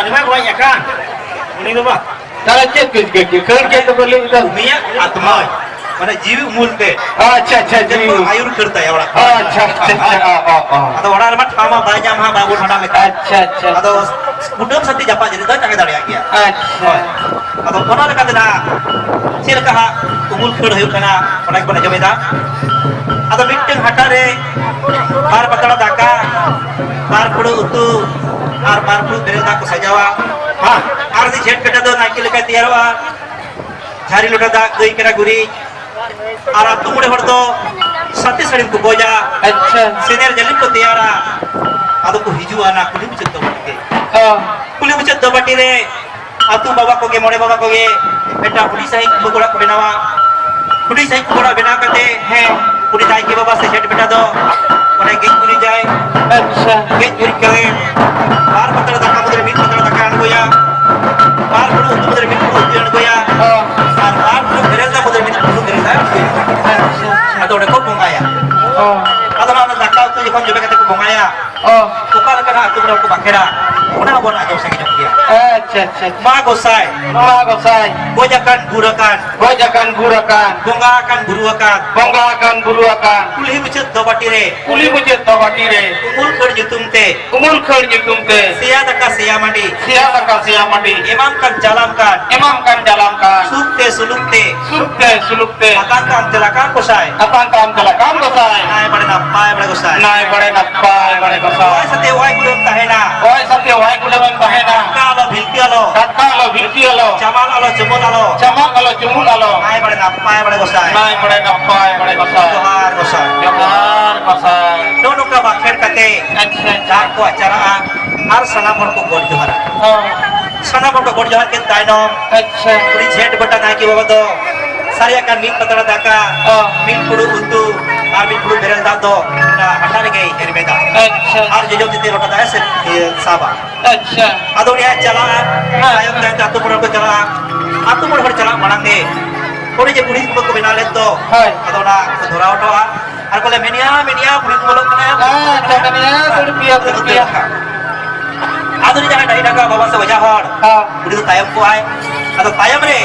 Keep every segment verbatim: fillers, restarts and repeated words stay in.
ᱟᱭᱢᱟ ᱜᱚᱡ ᱟᱠᱟᱱ ᱩᱱᱤ ᱫᱚ ᱵᱟ᱾ ᱛᱟᱦᱞᱮ ᱪᱮᱫ ᱠᱚ ᱪᱤᱠᱟᱹ ᱠᱮᱫᱟ? ᱠᱷᱟᱹᱲ ᱠᱮᱫ ᱫᱚᱠᱚ ᱞᱟᱹᱭ ᱫᱟ᱾ ᱩᱱᱤᱭᱟᱜ ᱟᱛᱢᱟ, ᱢᱟᱱᱮ ᱡᱤᱣᱤ ᱩᱢᱩᱞ ᱛᱮ᱾ ᱟᱪᱪᱷᱟ, ᱟᱪᱪᱷᱟ, ᱡᱤᱣᱤ ᱡᱚᱛᱚ ᱩᱢᱩᱞ᱾ ᱟᱹᱭᱩᱨ ᱠᱷᱟᱹᱲ ᱛᱟᱭᱟ ᱚᱲᱟᱜ ᱠᱷᱚᱱ᱾ ᱟᱪᱪᱷᱟ, ᱟᱪᱪᱷᱟ, ᱟᱪᱪᱷᱟ, ᱚ, ᱚ, ᱚ᱾ ᱟᱫᱚ ᱚᱲᱟᱜ ᱨᱮᱢᱟ ᱴᱷᱟᱶ ᱢᱟ ᱵᱟᱭ ᱧᱟᱢᱟ ᱦᱟᱸᱜ, ᱵᱟᱵᱚᱱ ᱦᱟᱸᱰᱟ ᱞᱮᱠᱟ᱾ ᱟᱪᱪᱷᱟ, ᱟᱪᱪᱷᱟ, ᱟᱫᱚ ᱟᱪᱪᱷᱟ᱾ ᱠᱩᱴᱟᱹᱢ ᱥᱟᱹᱛᱤ ᱡᱟᱯᱟᱜ ᱡᱟᱹᱱᱤᱡ ᱫᱚ ᱛᱟᱦᱮᱸ ᱫᱟᱲᱮᱭᱟᱜ ᱜᱮᱭᱟ᱾ ᱟᱪᱪᱷᱟ᱾ ᱦᱳᱭ᱾ ᱟᱫᱚ ᱚᱱᱟ ᱞᱮᱠᱟᱛᱮ ᱱᱟᱦᱟᱜ ᱪᱮᱫ ᱞᱮᱠᱟ ᱦᱟᱸᱜ ᱩᱢᱩᱞ ᱠᱷᱟᱹᱲ ᱦᱩᱭᱩᱜ ᱠᱟᱱᱟ, ᱚᱱᱟ ᱜᱮᱵᱚᱱ ᱟᱸᱡᱚᱢᱮᱫᱟ᱾ ᱟᱫᱚ ᱢᱤᱫᱴᱟᱝ ᱦᱟᱴᱟᱜ ᱨᱮ ᱵᱟᱨ ᱯᱟᱛᱲᱟ ᱫᱟᱠᱟ, ᱵᱟᱨ ᱯᱷᱩᱲᱩᱜ ᱩᱛᱩ ᱟᱨ ᱵᱟᱨ ᱯᱷᱩᱲᱩᱜ ᱵᱮᱨᱮᱞ ᱫᱟᱜ ᱠᱚ ᱥᱟᱡᱟᱣᱟ᱾ ᱦᱮᱸ᱾ ᱟᱨ ᱩᱱᱤ ᱡᱷᱮᱸᱴ ᱵᱮᱴᱟ ᱫᱚ ᱱᱟᱭᱠᱮ ᱞᱮᱠᱟᱭ ᱛᱮᱭᱟᱨᱚᱜᱼᱟ᱾ ᱡᱷᱟᱹᱨᱤ ᱞᱚᱴᱟ ᱫᱟᱜ, ᱜᱟᱹᱭ ᱠᱟᱰᱟ ᱜᱩᱨᱤᱡ, ᱟᱨ ᱟᱹᱛᱩ ᱢᱚᱬᱮ ᱦᱚᱲ ᱫᱚ ᱥᱟᱛᱮ ᱥᱟᱹᱲᱤᱢ ᱠᱚ ᱜᱚᱡᱟ᱾ ᱟᱪᱪᱷᱟ᱾ ᱥᱮᱱᱮᱨ ᱡᱟᱹᱞᱤᱢ ᱠᱚ ᱛᱮᱭᱟᱨᱟ᱾ ᱟᱫᱚ ᱠᱚ ᱦᱤᱡᱩᱜᱼᱟ ᱚᱱᱟ ᱠᱩᱞᱦᱤ ᱢᱩᱪᱟᱹᱫ ᱫᱚ ᱵᱟᱹᱴᱤ ᱛᱮ᱾ ᱦᱚᱸ᱾ ᱠᱩᱞᱦᱤ ᱢᱩᱪᱟᱹᱫ ᱫᱚ ᱵᱟᱹᱴᱤ ᱨᱮ ᱟᱹᱛᱩ ᱵᱟᱵᱟ ᱠᱚᱜᱮ, ᱢᱚᱬᱮ ᱵᱟᱵᱟ ᱠᱚᱜᱮ ᱢᱤᱫᱴᱟᱝ ᱦᱩᱰᱤᱧ ᱥᱟᱺᱦᱤᱡ ᱠᱩᱢᱵᱟᱹ ᱠᱚᱲᱟ ᱠᱚ ᱵᱮᱱᱟᱣᱟ᱾ ᱦᱩᱰᱤᱧ ᱥᱟᱺᱦᱤᱡ ᱠᱩᱢᱵᱟᱹ ᱠᱚᱲᱟ ᱵᱮᱱᱟᱣ ᱠᱟᱛᱮ, ᱦᱮᱸ᱾ ᱩᱱᱤ ᱱᱟᱭᱠᱮ ᱵᱟᱵᱟ ᱥᱮ ᱡᱷᱮᱸᱴ ᱵᱮᱴᱟ ᱫᱚ ᱚᱸᱰᱮ ᱜᱮᱡ ᱜᱩᱨᱤᱡᱟᱭ᱾ ᱟᱪᱪᱷᱟ᱾ ᱜᱮᱡ ᱜᱩᱨᱤᱡ ᱠᱟᱛᱮ ᱵᱟᱨ ᱯᱟᱛᱲᱟ ᱫᱟᱠᱟ ᱢᱩᱫᱽᱨᱮ ᱢᱤᱫ ᱯᱟᱛᱲᱟ ᱫᱟᱠᱟ ᱟᱬᱜᱚᱭᱟ, ᱵᱟᱨ ᱯᱷᱩᱲᱩᱜ ᱩᱛᱩ ᱢᱩᱫᱽᱨᱮ ᱢᱤᱫ ᱯᱷᱩᱲᱩᱜ ᱩᱛᱩ ᱟᱬᱜᱚᱭᱟ, ᱦᱚᱸ᱾ ᱟᱨ ᱵᱟᱨ ᱯᱷᱩᱲᱩᱜ ᱵᱮᱨᱮᱞ ᱫᱟᱜ ᱢᱩᱫᱽᱨᱮ ᱢᱤᱫ ᱯᱷᱩᱲᱩᱜ ᱵᱮᱨᱮᱞ ᱫᱟᱜ ᱟᱬᱜᱚᱭᱟ᱾ ᱟᱪᱪᱷᱟ, ᱟᱪᱪᱷᱟ᱾ ᱟᱫᱚ ᱚᱸᱰᱮ ᱠᱚ ᱵᱚᱸᱜᱟᱭᱟ᱾ ᱦᱚᱸ᱾ ᱟᱫᱚ ᱚᱱᱟ ᱫᱟᱠᱟ ᱩᱛᱩ ᱡᱚᱠᱷᱚᱱ ᱡᱚᱢᱮ ᱠᱟᱛᱮ ᱠᱚ ᱵᱚᱸᱜᱟᱭᱟ, ᱦᱚᱸ᱾ ᱚᱠᱟ ᱞᱮᱠᱟ ᱱᱟᱜ ᱟᱹᱛᱩ ᱠᱚᱨᱮ ᱠᱚ ᱵᱟᱠᱷᱮᱲᱟ, ᱚᱱᱟ ᱦᱚᱸᱵᱚᱱ ᱟᱸᱡᱚᱢ ᱥᱟᱸᱜᱮ ᱧᱚᱜ ᱜᱮᱭᱟ᱾ ᱟᱪᱪᱷᱟ, ᱟᱪᱪᱷᱟ, ᱟᱪᱪᱷᱟ᱾ ᱢᱟ ᱜᱚᱸᱥᱟᱭ, ᱢᱟ ᱜᱚᱸᱥᱟᱭ᱾ ᱜᱚᱡ ᱟᱠᱟᱱ ᱜᱩᱨ ᱟᱠᱟᱱ, ᱜᱚᱡ ᱟᱠᱟᱱ ᱜᱩᱨ ᱟᱠᱟᱱ, ᱵᱚᱸᱜᱟ ᱟᱠᱟᱱ ᱵᱩᱨᱩ ᱟᱠᱟᱱ, ᱵᱚᱸᱜᱟ ᱟᱠᱟᱱ ᱵᱩᱨᱩ ᱟᱠᱟᱱ, ᱠᱩᱞᱦᱤ ᱢᱩᱪᱟᱹᱫ ᱫᱚ ᱵᱟᱹᱴᱤ ᱨᱮ, ᱠᱩᱞᱦᱤ ᱢᱩᱪᱟᱹᱫ ᱫᱚ ᱵᱟᱹᱴᱤ ᱨᱮ, ᱩᱢᱩᱞ ᱠᱷᱟᱹᱲ ᱧᱩᱛᱩᱢ ᱛᱮ, ᱩᱢᱩᱞ ᱠᱷᱟᱹᱲ ᱧᱩᱛᱩᱢ ᱛᱮ, ᱥᱮᱭᱟ ᱫᱟᱠᱟ ᱥᱮᱭᱟ ᱢᱟᱹᱰᱤ, ᱥᱮᱭᱟ ᱫᱟᱠᱟ ᱥᱮᱭᱟ ᱢᱟᱹᱰᱤ, ᱮᱢᱟᱢ ᱠᱟᱱ ᱪᱟᱞᱟᱢ ᱠᱟᱱ, ᱮᱢᱟᱢ ᱠᱟᱱ ᱪᱟᱞᱟᱢ ᱠᱟᱱ, ᱥᱩᱠ ᱛᱮ ᱥᱩᱞᱩᱠ ᱛᱮ, ᱥᱩᱠ ᱛᱮ ᱥᱩᱞᱩᱠ ᱛᱮ, ᱟᱛᱟᱝ ᱠᱟᱢ ᱪᱟᱞᱟᱜ ᱠᱟᱱ ᱜᱚᱸᱥᱟᱭ, ᱟᱛᱟᱝ ᱠᱟᱢ ᱪᱟᱞᱟᱜ ᱠᱟᱱ ᱜᱚᱸᱥᱟᱭ, ᱱᱟᱭ ᱵᱟᱲᱮ ᱱᱟᱯᱟᱭ ᱵᱟᱲᱮ ᱜᱚᱸᱥᱟᱭ, ᱱᱟᱭ ᱵᱟᱲᱮ ᱱᱟᱯᱟᱭ ᱵᱟᱲᱮ ᱜᱚᱸᱥᱟᱭ᱾ ᱚᱠᱚᱭ ᱥᱟᱛᱮ ᱚᱣᱟᱭ ᱠᱩᱲᱟᱹᱢ ᱛᱟᱦᱮᱱᱟ, ᱚᱠᱚᱭ ᱥᱟᱛᱮ ᱚᱣᱟᱭ ᱠᱩᱲᱟᱹᱢ ᱛᱟᱦᱮᱱᱟ, ᱴᱟᱴᱠᱟ ᱟᱞᱚ ᱵᱷᱤᱞᱠᱤ ᱟᱞᱚ, ᱴᱟᱴᱠᱟ ᱟᱞᱚ ᱵᱷᱤᱞᱠᱤ ᱟᱞᱚ, ᱪᱟᱢᱟᱞ ᱟᱞᱚ ᱪᱩᱢᱩᱞ ᱟᱞᱚ, ᱪᱟᱢᱟᱞ ᱟᱞᱚ ᱪᱩᱢᱩᱞ ᱟᱞᱚ, ᱱᱟᱭ ᱵᱟᱲᱮ ᱱᱟᱯᱟᱭ ᱵᱟᱲᱮ ᱜᱚᱸᱥᱟᱭ, ᱱᱟᱭ ᱵᱟᱲᱮ ᱱᱟᱯᱟᱭ ᱵᱟᱲᱮ ᱜᱚᱸᱥᱟᱭ, ᱡᱚᱦᱟᱨ ᱜᱚᱸᱥᱟᱭ, ᱡᱚᱦᱟᱨ ᱜᱚᱸᱥᱟᱭ᱾ ᱱᱚᱜᱼᱚ ᱱᱚᱝᱠᱟ ᱵᱟᱠᱷᱮᱲ ᱠᱟᱛᱮ, ᱟᱪᱪᱷᱟ, ᱟᱪᱪᱷᱟ᱾ ᱫᱟᱜ ᱠᱚ ᱟᱪᱟᱨᱟᱜᱼᱟ ᱟᱨ ᱥᱟᱱᱟᱢ ᱦᱚᱲ ᱠᱚ ᱜᱚᱰ ᱡᱚᱦᱟᱨᱟ᱾ ᱦᱚᱸ᱾ ᱥᱟᱱᱟᱢ ᱦᱚᱲ ᱠᱚ ᱜᱚᱰ ᱡᱚᱦᱟᱨ ᱠᱮᱫ ᱛᱟᱭᱱᱚᱢ, ᱟᱪᱪᱷᱟ᱾ ᱩᱱᱤ ᱡᱷᱮᱸᱴ ᱵᱮᱴᱟ ᱱᱟᱭᱠᱮ ᱵᱟᱵᱟ ᱫᱚ ᱥᱟᱨᱮᱡ ᱟᱠᱟᱱ ᱢᱤᱫ ᱯᱟᱛᱲᱟ ᱫᱟᱠᱟ, ᱦᱚᱸ᱾ ᱢᱤᱫ ᱯᱷᱩᱲᱩᱜ ᱩᱛᱩ ᱟᱨ ᱢᱤᱫ ᱯᱷᱩᱲᱩᱜ ᱵᱮᱨᱮᱞ ᱫᱟᱜ ᱫᱚ ᱚᱱᱟ ᱦᱟᱴᱟᱜ ᱨᱮᱜᱮᱭ ᱦᱮᱨᱢᱮᱫᱟ᱾ ᱟᱪᱪᱷᱟ᱾ ᱟᱨ ᱡᱚᱡᱚᱢ ᱛᱤ ᱛᱮ ᱞᱚᱴᱟ ᱫᱟᱜ ᱮ ᱥᱮ-, ᱤᱭᱟᱹ, ᱥᱟᱵᱟ᱾ ᱟᱪᱪᱷᱟ᱾ ᱟᱫᱚ ᱩᱱᱤ ᱦᱟᱸᱜ ᱪᱟᱞᱟᱜᱼᱟ, ᱦᱮᱸ᱾ ᱛᱟᱭᱚᱢ ᱛᱟᱭᱚᱢ ᱛᱮ ᱟᱹᱛᱩ ᱢᱚᱬᱮ ᱦᱚᱲ ᱠᱚ ᱪᱟᱞᱟᱜᱼᱟ᱾ ᱟᱹᱛᱩ ᱢᱚᱬᱮ ᱦᱚᱲ ᱪᱟᱞᱟᱜ ᱢᱟᱲᱟᱝ ᱨᱮ ᱚᱸᱰᱮ ᱡᱮ ᱵᱩᱲᱦᱤ ᱠᱩᱢᱵᱟᱹ ᱠᱚ ᱵᱮᱱᱟᱣ ᱞᱮᱫ ᱫᱚ, ᱦᱳᱭ᱾ ᱟᱫᱚ ᱚᱱᱟ ᱠᱚ ᱫᱷᱚᱨᱟᱣ ᱦᱚᱴᱚᱣᱟᱜᱼᱟ᱾ ᱟᱨ ᱠᱚ ᱞᱟᱹᱭᱟ, "ᱢᱮᱱᱮᱭᱟ, ᱢᱮᱱᱮᱭᱟ, ᱵᱩᱲᱦᱤ ᱠᱚ ᱵᱚᱞᱚᱜ ᱠᱟᱱᱟ, ᱵᱩᱲᱦᱤ ᱠᱚ ᱵᱚᱞᱚᱜ ᱠᱟᱱᱟ, ᱟᱪᱪᱷᱟ, ᱢᱮᱱᱮᱭᱟ, ᱫᱟᱹᱲ ᱯᱮᱭᱟ, ᱫᱟᱹᱲ ᱯᱮᱭᱟ᱾ ᱟᱫᱚ ᱩᱱᱤ ᱡᱟᱦᱟᱸᱭ ᱰᱟᱹᱦᱤ ᱵᱟᱵᱟ ᱥᱮ ᱚᱡᱷᱟ ᱦᱚᱲ, ᱦᱚᱸ᱾ ᱩᱱᱤ ᱫᱚ ᱛᱟᱭᱚᱢ ᱠᱚᱜᱼᱟᱭ᱾ ᱟᱫᱚ ᱛᱟᱭᱚᱢ ᱨᱮ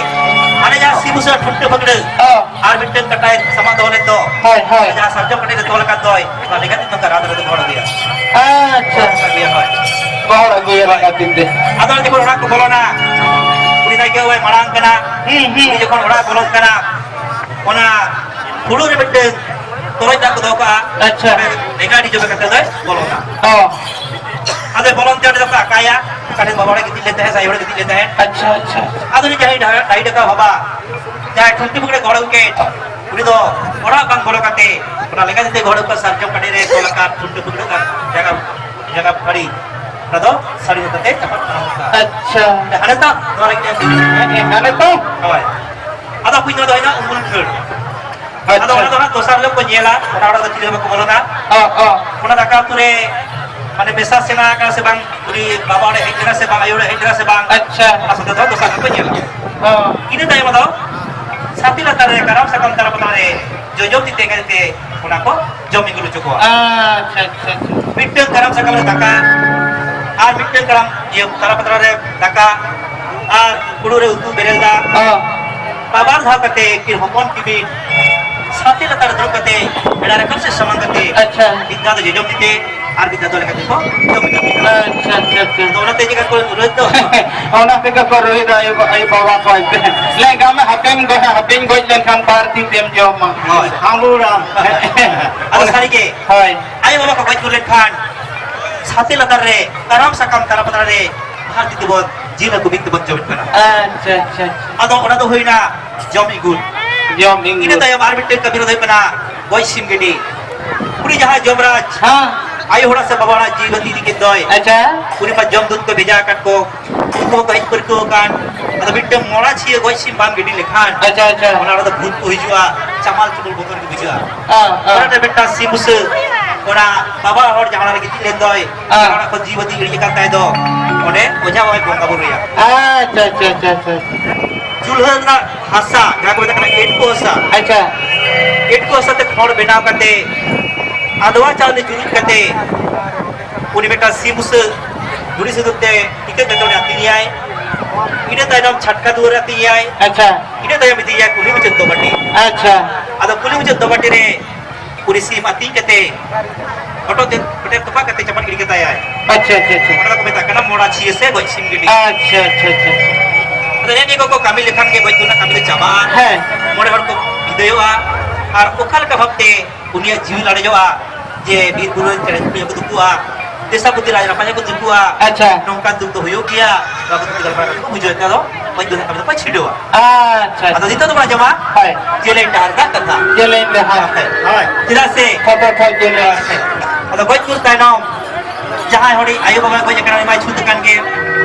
ᱦᱟᱱᱮ ᱡᱟᱦᱟᱸ ᱥᱤᱢ ᱵᱩᱥᱟᱹᱜ ᱴᱷᱩᱱᱴᱟᱹ ᱯᱷᱟᱹᱠᱲᱟᱹ ᱦᱚᱸ᱾ ᱟᱨ ᱢᱤᱫᱴᱟᱝ ᱠᱟᱴᱟᱭ ᱥᱟᱢᱟᱜ ᱫᱚᱦᱚ ᱞᱮᱫ ᱫᱚ, ᱦᱳᱭ, ᱦᱳᱭ᱾ ᱡᱟᱦᱟᱸ ᱥᱟᱨᱡᱚᱢ ᱠᱟᱴᱟᱭ ᱨᱮ ᱛᱚᱞ ᱟᱠᱟᱫ ᱫᱚᱭ, ᱚᱱᱟ ᱞᱮᱠᱟᱛᱮ ᱱᱚᱝᱠᱟ ᱨᱟᱛ ᱨᱮᱫᱚ ᱜᱚᱦᱚᱲ ᱟᱹᱜᱩᱭᱟ᱾ ᱟᱪᱪᱷᱟ᱾ ᱜᱚᱦᱚᱲ ᱟᱹᱜᱩᱭᱟ, ᱦᱳᱭ᱾ ᱜᱚᱦᱚᱲ ᱟᱹᱜᱩᱭᱟ ᱦᱳᱭ᱾ ᱞᱮᱠᱟᱛᱮ᱾ ᱟᱫᱚ ᱡᱚᱠᱷᱚᱱ ᱚᱲᱟᱜ ᱠᱚ ᱵᱚᱞᱚᱱᱟ, ᱩᱱᱤ ᱱᱟᱭᱠᱮ ᱵᱟᱵᱟᱭ ᱢᱟᱲᱟᱝ ᱠᱟᱱᱟ᱾ ᱦᱩᱸ, ᱦᱩᱸ᱾ ᱩᱱᱤ ᱡᱚᱠᱷᱚᱱ ᱚᱲᱟᱜ ᱵᱚᱞᱚᱱ ᱠᱟᱱᱟ, ᱚᱱᱟ ᱯᱷᱩᱲᱩᱜ ᱨᱮ ᱢᱤᱫᱴᱟᱝ ᱛᱚᱨᱚᱡ ᱫᱟᱜ ᱠᱚ ᱫᱚᱦᱚ ᱠᱟᱜᱼᱟ᱾ ᱟᱪᱪᱷᱟ᱾ ᱚᱸᱰᱮ ᱞᱮᱸᱜᱟ ᱟᱹᱰᱤ ᱡᱚᱵᱮ ᱠᱟᱛᱮ ᱫᱚᱭ ᱵᱚᱞᱚᱱᱟ᱾ ᱦᱚᱸ᱾ ᱟᱫᱚ ᱵᱚᱞᱚᱱ ᱛᱮ ᱚᱸᱰᱮ ᱫᱚᱠᱚ ᱟᱠᱟᱭᱟ, ᱚᱠᱟ ᱴᱷᱮᱱ ᱵᱟᱵᱟ ᱦᱚᱲᱮ ᱜᱤᱛᱤᱡ ᱞᱮᱱ ᱛᱟᱦᱮᱸᱫ ᱥᱮ ᱟᱭᱳ ᱦᱚᱲᱮ ᱜᱤᱛᱤᱡ ᱞᱮᱱ ᱛᱟᱦᱮᱸᱫ᱾ ᱟᱪᱪᱷᱟ, ᱟᱪᱪᱷᱟ᱾ ᱟᱫᱚ ᱩᱱᱤ ᱡᱟᱦᱟᱸᱭ ᱰᱟᱦᱟ-, ᱰᱟᱹᱦᱤ ᱰᱟᱠᱟ ᱵᱟᱵᱟ, ᱡᱟᱦᱟᱸᱭ ᱴᱷᱩᱱᱴᱤ ᱯᱷᱩᱠᱲᱮ ᱜᱚᱲᱚ ᱠᱮᱫ, ᱩᱱᱤ ᱫᱚ ᱚᱲᱟᱜ ᱵᱟᱝ ᱵᱚᱞᱚ ᱠᱟᱛᱮ, ᱚᱱᱟ ᱞᱮᱸᱜᱟ ᱛᱤ ᱛᱮ ᱜᱚᱦᱚᱲ ᱟᱹᱜᱩ ᱠᱟᱛᱮ ᱥᱟᱨᱡᱚᱢ ᱠᱟᱴᱟᱹᱨᱤ ᱨᱮ ᱛᱚᱞ ᱟᱠᱟᱫ ᱴᱷᱩᱱᱴᱤ ᱯᱷᱩᱠᱲᱮ ᱟᱨ ᱡᱟᱸᱜᱟ, ᱡᱟᱸᱜᱟ ᱯᱷᱟᱹᱲᱤ, ᱚᱱᱟ ᱫᱚ ᱥᱟᱹᱲᱤᱢ ᱠᱟᱛᱮ ᱪᱟᱯᱟᱫ ᱠᱟᱜᱼᱟ᱾ ᱟᱪᱪᱷᱟ᱾ ᱦᱟᱱᱮ ᱛᱚ, ᱱᱚᱣᱟ ᱞᱟᱹᱜᱤᱫ ᱛᱮ ᱦᱮᱸ, ᱦᱮᱸ, ᱦᱟᱱᱮ ᱛᱚ᱾ ᱦᱳᱭ᱾ ᱟᱫᱚ ᱦᱩᱭ ᱱᱚᱣᱟ ᱫᱚ ᱦᱩᱭᱱᱟ ᱩᱢᱩᱞ ᱠᱷᱟᱹᱲ᱾ ᱟᱫᱚ ᱟᱪᱪᱷᱟ᱾ ᱚᱱᱟ ᱫᱚ ᱦᱟᱸᱜ ᱫᱚᱥᱟᱨ ᱦᱤᱞᱳᱜ ᱠᱚ ᱧᱮᱞᱟ, ᱚᱱᱟ ᱚᱲᱟᱜ ᱫᱚ ᱪᱤᱞᱤ ᱦᱚᱸ ᱵᱟᱠᱚ ᱵᱚᱞᱚᱱᱟ᱾ ᱚ, ᱚ᱾ ᱚᱱᱟ ᱫᱟᱠᱟ ᱩᱛᱩ ᱨᱮ ᱢᱟᱱᱮ ᱢᱮᱥᱟ ᱥᱮᱱᱟ ᱟᱠᱟᱱᱟ ᱥᱮ ᱵᱟᱝ, ᱩᱱᱤ ᱵᱟᱵᱟ ᱚᱲᱮ ᱦᱮᱡ ᱞᱮᱱᱟ ᱥᱮ ᱵᱟᱝ, ᱟᱭᱳ ᱚᱲᱮ ᱦᱮᱡ ᱞᱮᱱᱟ ᱥᱮ ᱵᱟᱝ, ᱟᱪᱪᱷᱟ᱾ ᱚᱱᱟ ᱥᱚᱸᱜᱮ ᱫᱚ ᱫᱚᱥᱟᱨ ᱦᱤᱞᱳᱜ ᱠᱚ ᱧᱮᱞᱟ᱾ ᱚ᱾ ᱤᱱᱟᱹ ᱛᱟᱭᱚᱢ ᱟᱫᱚ ᱥᱟᱛᱮ ᱞᱟᱛᱟᱨ ᱨᱮ ᱠᱟᱨᱟᱢ ᱥᱟᱠᱟᱢ ᱛᱟᱞᱟ ᱯᱟᱛᱲᱟ ᱨᱮ ᱡᱚᱡᱚᱢ ᱛᱤ ᱛᱮ ᱮᱸᱜᱟᱛ ᱛᱤ ᱛᱮ ᱚᱱᱟ ᱠᱚ ᱡᱚᱢ ᱤᱫᱤ ᱦᱚᱪᱚ ᱠᱚᱣᱟ᱾ ᱟᱪᱪᱷᱟ, ᱟᱪᱪᱷᱟ, ᱟᱪᱪᱷᱟ᱾ ᱢᱤᱫᱴᱟᱝ ᱠᱟᱨᱟᱢ ᱥᱟᱠᱟᱢ ᱨᱮ ᱫᱟᱠᱟ, ᱟᱨ ᱢᱤᱫᱴᱟᱝ ᱠᱟᱨᱟᱢ, ᱤᱭᱟᱹ, ᱛᱟᱞᱟ ᱯᱟᱛᱲᱟ ᱨᱮ ᱫᱟᱠᱟ, ᱟᱨ ᱯᱷᱩᱲᱩᱜ ᱨᱮ ᱩᱛᱩ ᱵᱮᱨᱮᱞ ᱫᱟᱜ᱾ ᱚ᱾ ᱵᱟᱵᱟᱨ ᱫᱷᱟᱣ ᱠᱟᱛᱮ ᱠᱤᱱ ᱦᱚᱯᱚᱱ ᱠᱤᱱ ᱥᱟᱛᱮ ᱞᱟᱛᱟᱨ ᱨᱮ ᱫᱩᱲᱩᱵ ᱠᱟᱛᱮ ᱵᱮᱲᱟ ᱨᱟᱠᱟᱵ ᱥᱮᱫ ᱥᱟᱢᱟᱝ ᱠᱟᱛᱮ ᱟᱪᱪᱷᱟ᱾ ᱢᱤᱫ ᱫᱷᱟᱣ ᱫᱚ ᱡᱚᱡᱚᱢ ᱛᱤ ᱛᱮ ᱟᱨ ᱢᱤᱫ ᱫᱷᱟᱣ ᱫᱚ ᱞᱮᱸᱜᱟ ᱛᱤ ᱠᱚ ᱡᱚᱢ ᱮᱫᱟ᱾ ᱟᱪᱪᱷᱟ, ᱟᱪᱪᱷᱟ, ᱟᱪᱪᱷᱟ᱾ ᱟᱫᱚ ᱚᱱᱟᱛᱮ ᱪᱮᱠᱟ ᱠᱚ ᱨᱩᱣᱟᱹᱲ ᱫᱚ? ᱚᱱᱟ ᱛᱮᱜᱮ ᱠᱚ ᱨᱩᱣᱟᱹᱲ ᱫᱚ ᱟᱭᱳ, ᱟᱭᱳ ᱵᱟᱵᱟ ᱠᱚ ᱮᱱᱛᱮ᱾ ᱞᱮᱸᱜᱟ ᱢᱮ ᱦᱟᱯᱮᱢ ᱜᱚᱡ, ᱦᱟᱯᱮᱧ ᱜᱚᱡ ᱞᱮᱱᱠᱷᱟᱱ ᱵᱟᱨ ᱛᱤ ᱛᱮᱢ ᱡᱚᱢᱟ᱾ ᱦᱳᱭ᱾ ᱦᱟᱢᱵᱩᱲᱟ᱾ ᱟᱫᱚ ᱥᱟᱹᱨᱤ ᱜᱮ, ᱦᱳᱭ᱾ ᱟᱭᱳ ᱵᱟᱵᱟ ᱠᱚ ᱜᱚᱡ ᱜᱩᱨ ᱞᱮᱱᱠᱷᱟᱱ ᱥᱟᱛᱮ ᱞᱟᱛᱟᱨ ᱨᱮ ᱠᱟᱨᱟᱢ ᱥᱟᱠᱟᱢ ᱛᱟᱞᱟ ᱯᱟᱛᱲᱟ ᱨᱮ ᱵᱟᱨ ᱛᱤ ᱛᱮᱵᱚᱱ ᱡᱤᱞ ᱦᱟᱹᱠᱩ ᱢᱤᱫ ᱛᱮᱵᱚᱱ ᱡᱚᱢᱮᱫ ᱠᱟᱱᱟ᱾ ᱟᱪᱪᱷᱟ, ᱟᱪᱪᱷᱟ, ᱟᱪᱪᱷᱟ᱾ ᱟᱫᱚ ᱚᱱᱟ ᱫᱚ ᱦᱩᱭᱱᱟ ᱡᱚᱢ ᱤᱜᱩᱞ᱾ ᱡᱚᱢ ᱤᱜᱩᱞ᱾ ᱤᱱᱟᱹ ᱛᱟᱭᱚᱢ ᱟᱨ ᱢᱤᱫᱴᱮᱱ ᱠᱟᱹᱢᱤ ᱫᱚ ᱦᱩᱭᱩᱜ ᱠᱟᱱᱟ ᱜᱚᱡ ᱥᱤᱢ ᱜᱮᱰᱮ᱾ ᱩᱱᱤ ᱡᱟᱦᱟᱸᱭ ᱡᱚᱢᱨᱟᱡᱽ, ᱦᱮᱸ᱾ ᱟᱭᱳ ᱦᱚᱲᱟᱜ ᱥᱮ ᱵᱟᱵᱟ ᱦᱚᱲᱟᱜ ᱡᱤᱣᱤ ᱵᱟᱹᱛᱤ ᱤᱫᱤ ᱠᱮᱫ ᱫᱚᱭ, ᱟᱪᱪᱷᱟ᱾ ᱩᱱᱤ ᱢᱟ ᱡᱚᱢ ᱫᱩᱛ ᱠᱚ ᱵᱷᱮᱡᱟ ᱟᱠᱟᱫ ᱠᱚ, ᱩᱱᱠᱩ ᱦᱚᱸᱠᱚ ᱦᱮᱡ ᱯᱟᱹᱨᱠᱟᱹᱣ ᱟᱠᱟᱱ᱾ ᱟᱫᱚ ᱢᱤᱫᱴᱟᱝ ᱢᱚᱲᱟ ᱪᱷᱤᱭᱟᱹ ᱜᱚᱡ ᱥᱤᱢ ᱵᱟᱢ ᱜᱤᱰᱤ ᱞᱮᱠᱷᱟᱱ, ᱟᱪᱪᱷᱟ, ᱟᱪᱪᱷᱟ᱾ ᱚᱱᱟ ᱨᱮᱫᱚ ᱵᱷᱩᱛ ᱠᱚ ᱦᱤᱡᱩᱜᱼᱟ, ᱪᱟᱢᱟᱞ ᱪᱩᱢᱩᱞ ᱵᱚᱛᱚᱨ ᱜᱮ ᱵᱩᱡᱷᱟᱹᱜᱼᱟ᱾ ᱦᱮᱸ, ᱦᱮᱸ᱾ ᱚᱱᱟᱛᱮ ᱢᱤᱫᱴᱟᱝ ᱥᱤᱢ ᱵᱩᱥᱟᱹᱜ, ᱚᱱᱟ ᱵᱟᱵᱟ ᱦᱚᱲ ᱡᱟᱦᱟᱸ ᱨᱮ ᱜᱤᱛᱤᱡ ᱞᱮᱱ ᱫᱚᱭ, ᱦᱮᱸ᱾ ᱚᱱᱟ ᱠᱷᱚᱱ ᱡᱤᱣᱤ ᱵᱟᱹᱛᱤ ᱤᱲᱤᱡ ᱟᱠᱟᱱ ᱛᱟᱭ ᱫᱚ, ᱚᱸᱰᱮ ᱚᱡᱷᱟ ᱵᱟᱵᱟᱭ ᱵᱚᱸᱜᱟ ᱵᱩᱨᱩᱭᱟ᱾ ᱟᱪᱪᱷᱟ, ᱟᱪᱪᱷᱟ, ᱟᱪᱪᱷᱟ, ᱟᱪᱪᱷᱟ᱾ ᱪᱩᱞᱦᱟᱹ ᱨᱮᱱᱟᱜ ᱦᱟᱥᱟ, ᱡᱟᱦᱟᱸ ᱠᱚ ᱢᱮᱛᱟᱜ ᱠᱟᱱᱟ ᱮᱴᱠᱚ ᱦᱟᱥᱟ᱾ ᱟᱪᱪᱷᱟ᱾ ᱮᱴᱠᱚ ᱦᱟᱥᱟ ᱛᱮ ᱠᱷᱚᱲ ᱵᱮᱱᱟᱣ ᱠᱟᱛᱮ, ᱟᱫᱽᱣᱟ ᱪᱟᱣᱞᱮ ᱪᱩᱨᱩᱡ ᱠᱟᱛᱮ, ᱩᱱᱤ ᱢᱤᱫᱴᱟᱝ ᱥᱤᱢ ᱵᱩᱥᱟᱹᱜ ᱫᱷᱩᱲᱤ ᱥᱤᱸᱫᱩᱨ ᱛᱮ ᱴᱤᱠᱟᱹ ᱠᱟᱛᱮ ᱩᱱᱤ ᱟᱹᱛᱤᱧᱮᱭᱟᱭ᱾ ᱤᱱᱟᱹ ᱛᱟᱭᱱᱚᱢ ᱪᱷᱟᱴᱠᱟ ᱫᱩᱣᱟᱹᱨ ᱨᱮ ᱟᱹᱛᱤᱧᱮᱭᱟᱭ᱾ ᱟᱪᱪᱷᱟ᱾ ᱤᱱᱟᱹ ᱛᱟᱭᱚᱢ ᱤᱫᱤᱭᱮᱭᱟᱭ ᱠᱩᱞᱦᱤ ᱢᱩᱪᱟᱹᱫ ᱫᱚᱵᱟᱹᱴᱤ᱾ ᱟᱪᱪᱷᱟ᱾ ᱟᱫᱚ ᱠᱩᱞᱦᱤ ᱢᱩᱪᱟᱹᱫ ᱫᱚᱵᱟᱹᱴᱤ ᱨᱮ ᱩᱱᱤ ᱥᱤᱢ ᱟᱹᱛᱤᱧ ᱠᱟᱛᱮ ᱦᱚᱴᱚᱜ ᱛᱮ ᱦᱚᱴᱮᱨ ᱛᱚᱯᱟᱜ ᱠᱟᱛᱮ ᱪᱟᱯᱟᱫ ᱜᱤᱰᱤ ᱠᱟᱛᱟᱭᱟᱭ᱾ ᱟᱪᱪᱷᱟ, ᱟᱪᱪᱷᱟ, ᱟᱪᱪᱷᱟ᱾ ᱚᱱᱟ ᱫᱚᱠᱚ ᱢᱮᱛᱟᱜ ᱠᱟᱱᱟ ᱢᱚᱲᱟ ᱪᱷᱤᱭᱟᱹ ᱥᱮ ᱜᱚᱡ ᱥᱤᱢ ᱜᱤᱰᱤ᱾ ᱟᱪᱪᱷᱟ, ᱟᱪᱪᱷᱟ, ᱟᱪᱪᱷᱟ᱾ ᱟᱫᱚ ᱱᱮᱜᱼᱮ ᱱᱤᱭᱟᱹ ᱠᱚᱠᱚ ᱠᱟᱹᱢᱤ ᱞᱮᱠᱷᱟᱱ ᱜᱮ ᱜᱚᱡ ᱜᱩᱨ ᱨᱮᱱᱟᱜ ᱠᱟᱹᱢᱤ ᱫᱚ ᱪᱟᱵᱟᱜᱼᱟ᱾ ᱦᱮᱸ᱾ ᱢᱚᱬᱮ ᱦᱚᱲ ᱠᱚ ᱵᱤᱫᱟᱹᱭᱚᱜᱼᱟ᱾ ᱟᱨ ᱚᱠᱟ ᱞᱮᱠᱟ ᱵᱷᱟᱵᱽᱛᱮ ᱩᱱᱤᱭᱟᱜ ᱡᱤᱣᱤ ᱞᱟᱲᱮᱡᱚᱜᱼᱟ, ᱡᱮ ᱵᱤᱨ ᱵᱩᱨᱩ ᱨᱮ ᱪᱮᱬᱮ ᱪᱤᱯᱨᱩ ᱠᱚ ᱫᱩᱠᱩᱜᱼᱟ, ᱫᱮᱥᱟ ᱯᱩᱛᱤ ᱨᱟᱡᱽ ᱨᱟᱯᱟᱡᱟ ᱠᱚ ᱫᱩᱠᱩᱜᱼᱟ᱾ ᱟᱪᱪᱷᱟ᱾ ᱱᱚᱝᱠᱟᱱ ᱫᱩᱠ ᱫᱚ ᱦᱩᱭᱩᱜ ᱜᱮᱭᱟ᱾ ᱱᱚᱣᱟ ᱠᱚ ᱛᱷᱩᱛᱤ ᱜᱟᱞᱢᱟᱨᱟᱣ ᱠᱟᱛᱮ ᱠᱚ ᱵᱩᱡᱷᱟᱹᱣ ᱮᱫ ᱠᱷᱟᱱ ᱫᱚ ᱜᱚᱡ ᱜᱩᱨ ᱨᱮᱱᱟᱜ ᱠᱟᱹᱢᱤ ᱫᱚᱠᱚ ᱪᱷᱤᱰᱟᱹᱣᱟ᱾ ᱟᱪᱪᱷᱟ᱾ ᱟᱫᱚ ᱱᱤᱛᱚᱜ ᱫᱚᱵᱚᱱ ᱟᱸᱡᱚᱢᱟ ᱦᱳᱭ᱾ ᱡᱮᱞᱮᱧ ᱰᱟᱦᱟᱨ ᱨᱮᱱᱟᱜ ᱠᱟᱛᱷᱟ᱾ ᱡᱮᱞᱮᱧ ᱰᱟᱦᱟᱨ᱾ ᱦᱳᱭ᱾ ᱪᱮᱫᱟᱜ ᱥᱮ ᱠᱷᱚᱛᱚ ᱠᱷᱚᱡ ᱡᱮᱞᱮᱧ᱾ ᱟᱫᱚ ᱜᱚᱡ ᱜᱩᱨ ᱛᱟᱭᱱᱚᱢ ᱡᱟᱦᱟᱸᱭ ᱦᱚᱲᱤᱡ ᱟᱭᱳ ᱵᱟᱵᱟᱭ ᱜᱚᱡ ᱟᱠᱟᱱᱟ, ᱩᱱᱤ ᱢᱟᱭ ᱪᱷᱩᱛ ᱟᱠᱟᱱ ᱜᱮ᱾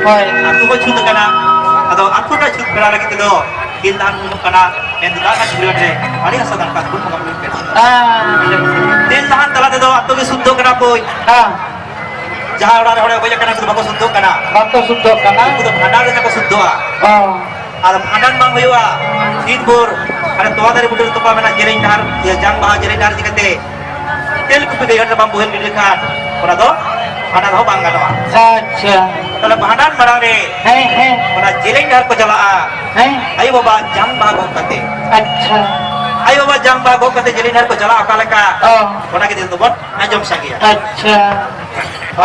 ᱦᱳᱭ᱾ ᱟᱹᱛᱩ ᱦᱚᱸ ᱪᱷᱩᱛ ᱟᱠᱟᱱᱟ᱾ ᱟᱫᱚ ᱟᱹᱛᱩ ᱨᱮᱱᱟᱜ ᱪᱷᱩᱛ ᱯᱷᱮᱨᱟᱣ ᱞᱟᱹᱜᱤᱫ ᱛᱮᱫᱚ ᱫᱤᱱ ᱫᱟᱱ ᱩᱰᱩᱠ ᱠᱟᱱᱟ᱾ ᱢᱮᱱ ᱫᱟᱜ ᱟᱨ ᱡᱷᱩᱨᱟᱹ ᱨᱮ ᱟᱹᱰᱤ ᱦᱟᱥᱟ ᱫᱟᱱ ᱠᱟᱛᱮ ᱵᱚᱱ ᱵᱚᱸᱜᱟ ᱵᱩᱨᱩ ᱠᱮᱫᱟ᱾ ᱟᱪᱪᱷᱟ᱾ ᱫᱤᱱ ᱫᱟᱱ ᱛᱟᱞᱟ ᱛᱮᱫᱚ ᱟᱹᱛᱩ ᱜᱮ ᱥᱩᱫᱽᱫᱷᱚ ᱠᱟᱱᱟ ᱵᱚᱭ᱾ ᱦᱮᱸ᱾ ᱡᱟᱦᱟᱸ ᱚᱲᱟᱜ ᱨᱮ ᱦᱚᱲᱮ ᱜᱚᱡ ᱟᱠᱟᱱᱟ, ᱩᱱᱠᱩ ᱫᱚ ᱵᱟᱠᱚ ᱥᱩᱫᱽᱫᱷᱚᱜ ᱠᱟᱱᱟ᱾ ᱵᱟᱠᱚ ᱥᱩᱫᱽᱫᱷᱚᱜ ᱠᱟᱱᱟ᱾ ᱩᱱᱠᱩ ᱫᱚ ᱵᱷᱟᱸᱰᱟᱱ ᱨᱮ ᱠᱚ ᱥᱩᱫᱽᱫᱷᱚᱜᱼᱟ᱾ ᱚ᱾ ᱟᱨ ᱵᱷᱟᱸᱰᱟᱱ ᱵᱟᱝ ᱦᱩᱭᱩᱜᱼᱟ, ᱫᱤᱱ ᱵᱷᱳᱨ ᱦᱟᱱᱮ ᱛᱚᱣᱟ ᱫᱟᱨᱮ ᱵᱩᱴᱟᱹ ᱨᱮ ᱛᱚᱯᱟ ᱢᱮᱱᱟᱜ ᱡᱮᱞᱮᱧ ᱰᱟᱦᱟᱨ, ᱤᱭᱟᱹ, ᱡᱟᱝ ᱵᱟᱦᱟ ᱡᱮᱞᱮᱧ ᱰᱟᱦᱟᱨ ᱤᱫᱤ ᱠᱟᱛᱮ ᱛᱮᱞ ᱠᱩᱯᱤ ᱜᱟᱹᱭ ᱜᱷᱟᱴ ᱨᱮ ᱵᱟᱢ ᱵᱳᱦᱮᱞ ᱜᱤᱰᱤ ᱞᱮᱠᱷᱟᱱ ᱚᱱᱟ ᱫᱚ ᱵᱷᱟᱸᱰᱟᱱ ᱦᱚᱸ ᱵᱟᱝ ᱜᱟᱱᱚᱜᱼᱟ᱾ ᱟᱪᱪᱷᱟ᱾ ᱛᱟᱦᱞᱮ ᱵᱷᱟᱸᱰᱟᱱ ᱢᱟᱲᱟᱝ ᱨᱮ ᱦᱮᱸ, ᱦᱮᱸ᱾ ᱚᱱᱟ ᱡᱮᱞᱮᱧ ᱰᱟᱦᱟᱨ ᱠᱚ ᱪᱟᱞᱟᱜᱼᱟ᱾ ᱦᱮᱸ᱾ ᱟᱭᱳ ᱵᱟᱵᱟ ᱡᱟᱝ ᱵᱟᱦᱟ ᱜᱚᱜ ᱠᱟᱛᱮ᱾ ᱟᱪᱪᱷᱟ᱾ ᱟᱭᱳ ᱵᱟᱵᱟ ᱡᱟᱝ ᱵᱟᱦᱟ ᱜᱚᱜ ᱠᱟᱛᱮ ᱡᱮᱞᱮᱧ ᱰᱟᱦᱟᱨ ᱠᱚ ᱪᱟᱞᱟᱜᱼᱟ ᱚᱠᱟ ᱞᱮᱠᱟ? ᱚ᱾ ᱚᱱᱟ ᱜᱮ ᱛᱮᱦᱮᱧ ᱫᱚᱵᱚᱱ ᱟᱸᱡᱚᱢ ᱥᱟᱸᱜᱮᱭᱟ᱾ ᱟᱪᱪᱷᱟ᱾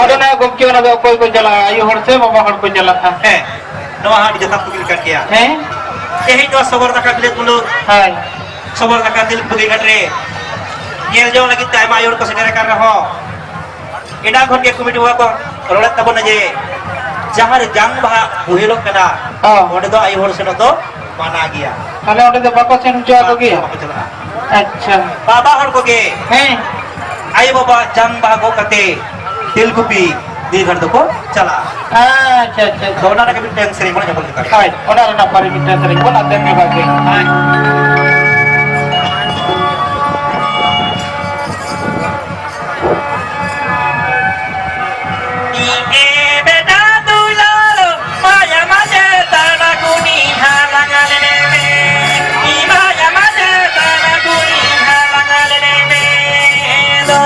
ᱟᱫᱚ ᱱᱟ ᱜᱚᱢᱠᱮ, ᱚᱱᱟ ᱫᱚ ᱚᱠᱚᱭ ᱠᱚ ᱪᱟᱞᱟᱜᱼᱟ? ᱟᱭᱳ ᱦᱚᱲ ᱥᱮ ᱵᱟᱵᱟ ᱦᱚᱲ ᱠᱚ ᱪᱟᱞᱟᱜᱼᱟ? ᱦᱮᱸ, ᱱᱚᱣᱟ ᱦᱚᱸ ᱟᱹᱰᱤ ᱡᱚᱛᱷᱟᱛ ᱠᱩᱠᱞᱤ ᱠᱟᱱ ᱜᱮᱭᱟ᱾ ᱦᱮᱸ? ᱛᱮᱦᱮᱧ ᱱᱚᱣᱟ ᱥᱚᱵᱚᱨ ᱫᱟᱠᱟ ᱵᱤᱞᱟᱹᱛ ᱢᱩᱞᱩᱠ, ᱦᱳᱭ᱾ ᱥᱚᱵᱚᱨ ᱫᱟᱠᱟ ᱛᱮᱞ ᱠᱩᱯᱤ ᱜᱟᱹᱭ ᱜᱷᱟᱴ ᱨᱮ ᱧᱮᱞ ᱡᱚᱝ ᱞᱟᱹᱜᱤᱫ ᱛᱮ ᱟᱭᱢᱟ ᱟᱭᱳ ᱦᱚᱲ ᱠᱚ ᱥᱮᱴᱮᱨ ᱟᱠᱟᱱ ᱨᱮᱦᱚᱸ, ᱮᱱᱟᱝ ᱠᱷᱚᱱ ᱜᱮ ᱠᱚᱢᱤᱴᱤ ᱵᱟᱵᱟ ᱠᱚ ᱨᱚᱲᱮᱫ ᱛᱟᱵᱚᱱᱟ ᱡᱮ ᱡᱟᱦᱟᱸ ᱨᱮ ᱡᱟᱝ ᱵᱟᱦᱟ ᱵᱳᱦᱮᱞᱚᱜ ᱠᱟᱱᱟ, ᱦᱚᱸ᱾ ᱚᱸᱰᱮ ᱫᱚ ᱟᱭᱳ ᱦᱚᱲ ᱥᱮᱱᱚᱜ ᱫᱚ ᱢᱟᱱᱟ ᱜᱮᱭᱟ᱾ ᱛᱟᱦᱞᱮ ᱚᱸᱰᱮ ᱫᱚ ᱵᱟᱠᱚ ᱥᱮᱱ ᱦᱚᱪᱚ ᱟᱠᱚ ᱜᱮᱭᱟ? ᱵᱟᱠᱚ ᱪᱟᱞᱟᱜᱼᱟ᱾ ᱟᱪᱪᱷᱟ᱾ ᱵᱟᱵᱟ ᱦᱚᱲ ᱠᱚᱜᱮ ᱦᱮᱸ᱾ ᱟᱭᱳ ᱵᱟᱵᱟ ᱡᱟᱝ ᱵᱟᱦᱟ ᱜᱚᱜ ᱠᱟᱛᱮ ᱛᱮᱞᱠᱩᱯᱤ ᱵᱤᱨ ᱜᱷᱟᱴ ᱫᱚᱠᱚ ᱪᱟᱞᱟᱜᱼᱟ᱾ ᱟᱪᱪᱷᱟ, ᱟᱪᱪᱷᱟ, ᱟᱪᱪᱷᱟ᱾ ᱟᱫᱚ ᱚᱱᱟ ᱨᱮᱜᱮ ᱢᱤᱫᱴᱟᱝ ᱥᱮᱨᱮᱧ ᱵᱚᱱ ᱟᱸᱡᱚᱢ ᱞᱮᱜᱮ᱾ ᱦᱳᱭ, ᱚᱱᱟ ᱨᱮᱱᱟᱜ ᱯᱟᱹᱨᱤ ᱢᱤᱫᱴᱟᱝ ᱥᱮᱨᱮᱧ ᱵᱚᱱ ᱟᱛᱮᱱ ᱜᱮ ᱵᱟᱜᱮ᱾ ᱦᱳᱭ᱾ ᱤᱧ ᱮ ᱵᱮᱴᱟ ᱫᱩᱞᱟᱹᱲ, ᱢᱟᱭᱟ ᱢᱟᱡᱮ ᱛᱟᱲᱟ ᱠᱩᱱᱤ ᱦᱟᱞᱟᱝ ᱞᱮᱱᱮ ᱢᱮ᱾ ᱤᱧ ᱢᱟᱭᱟ ᱢᱟᱡᱮ ᱛᱟᱲᱟ ᱠᱩᱱᱤ ᱦᱟᱞᱟᱝ ᱞᱮᱱᱮ ᱢᱮ ᱫᱚ᱾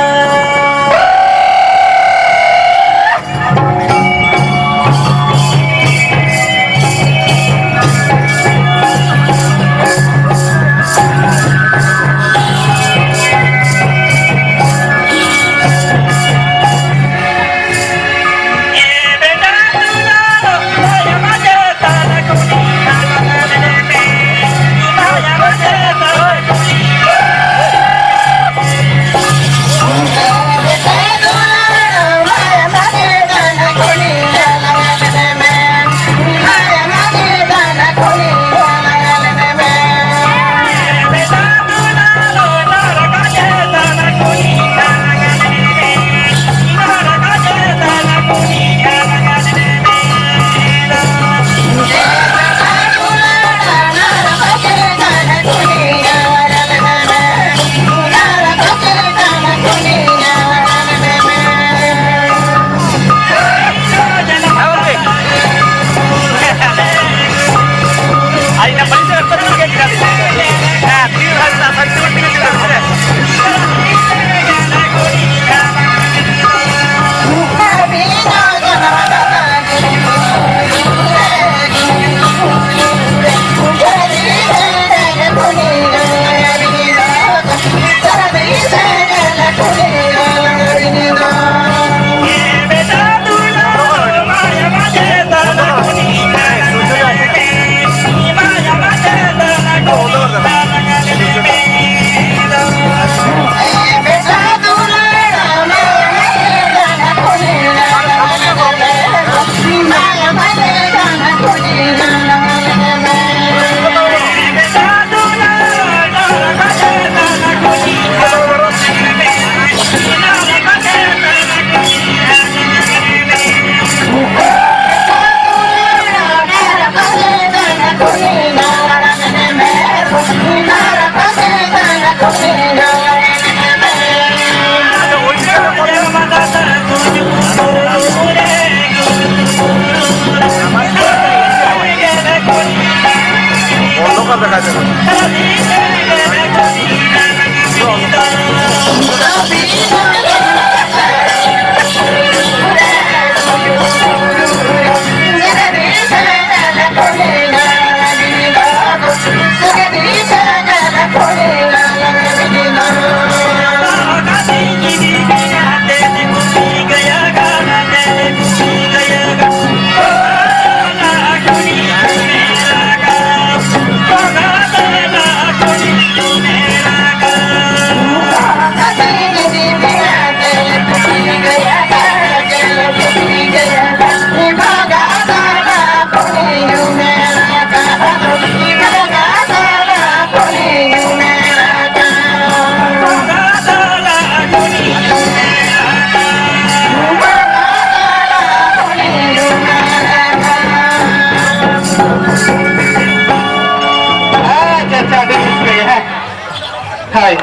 ᱦᱳᱭ᱾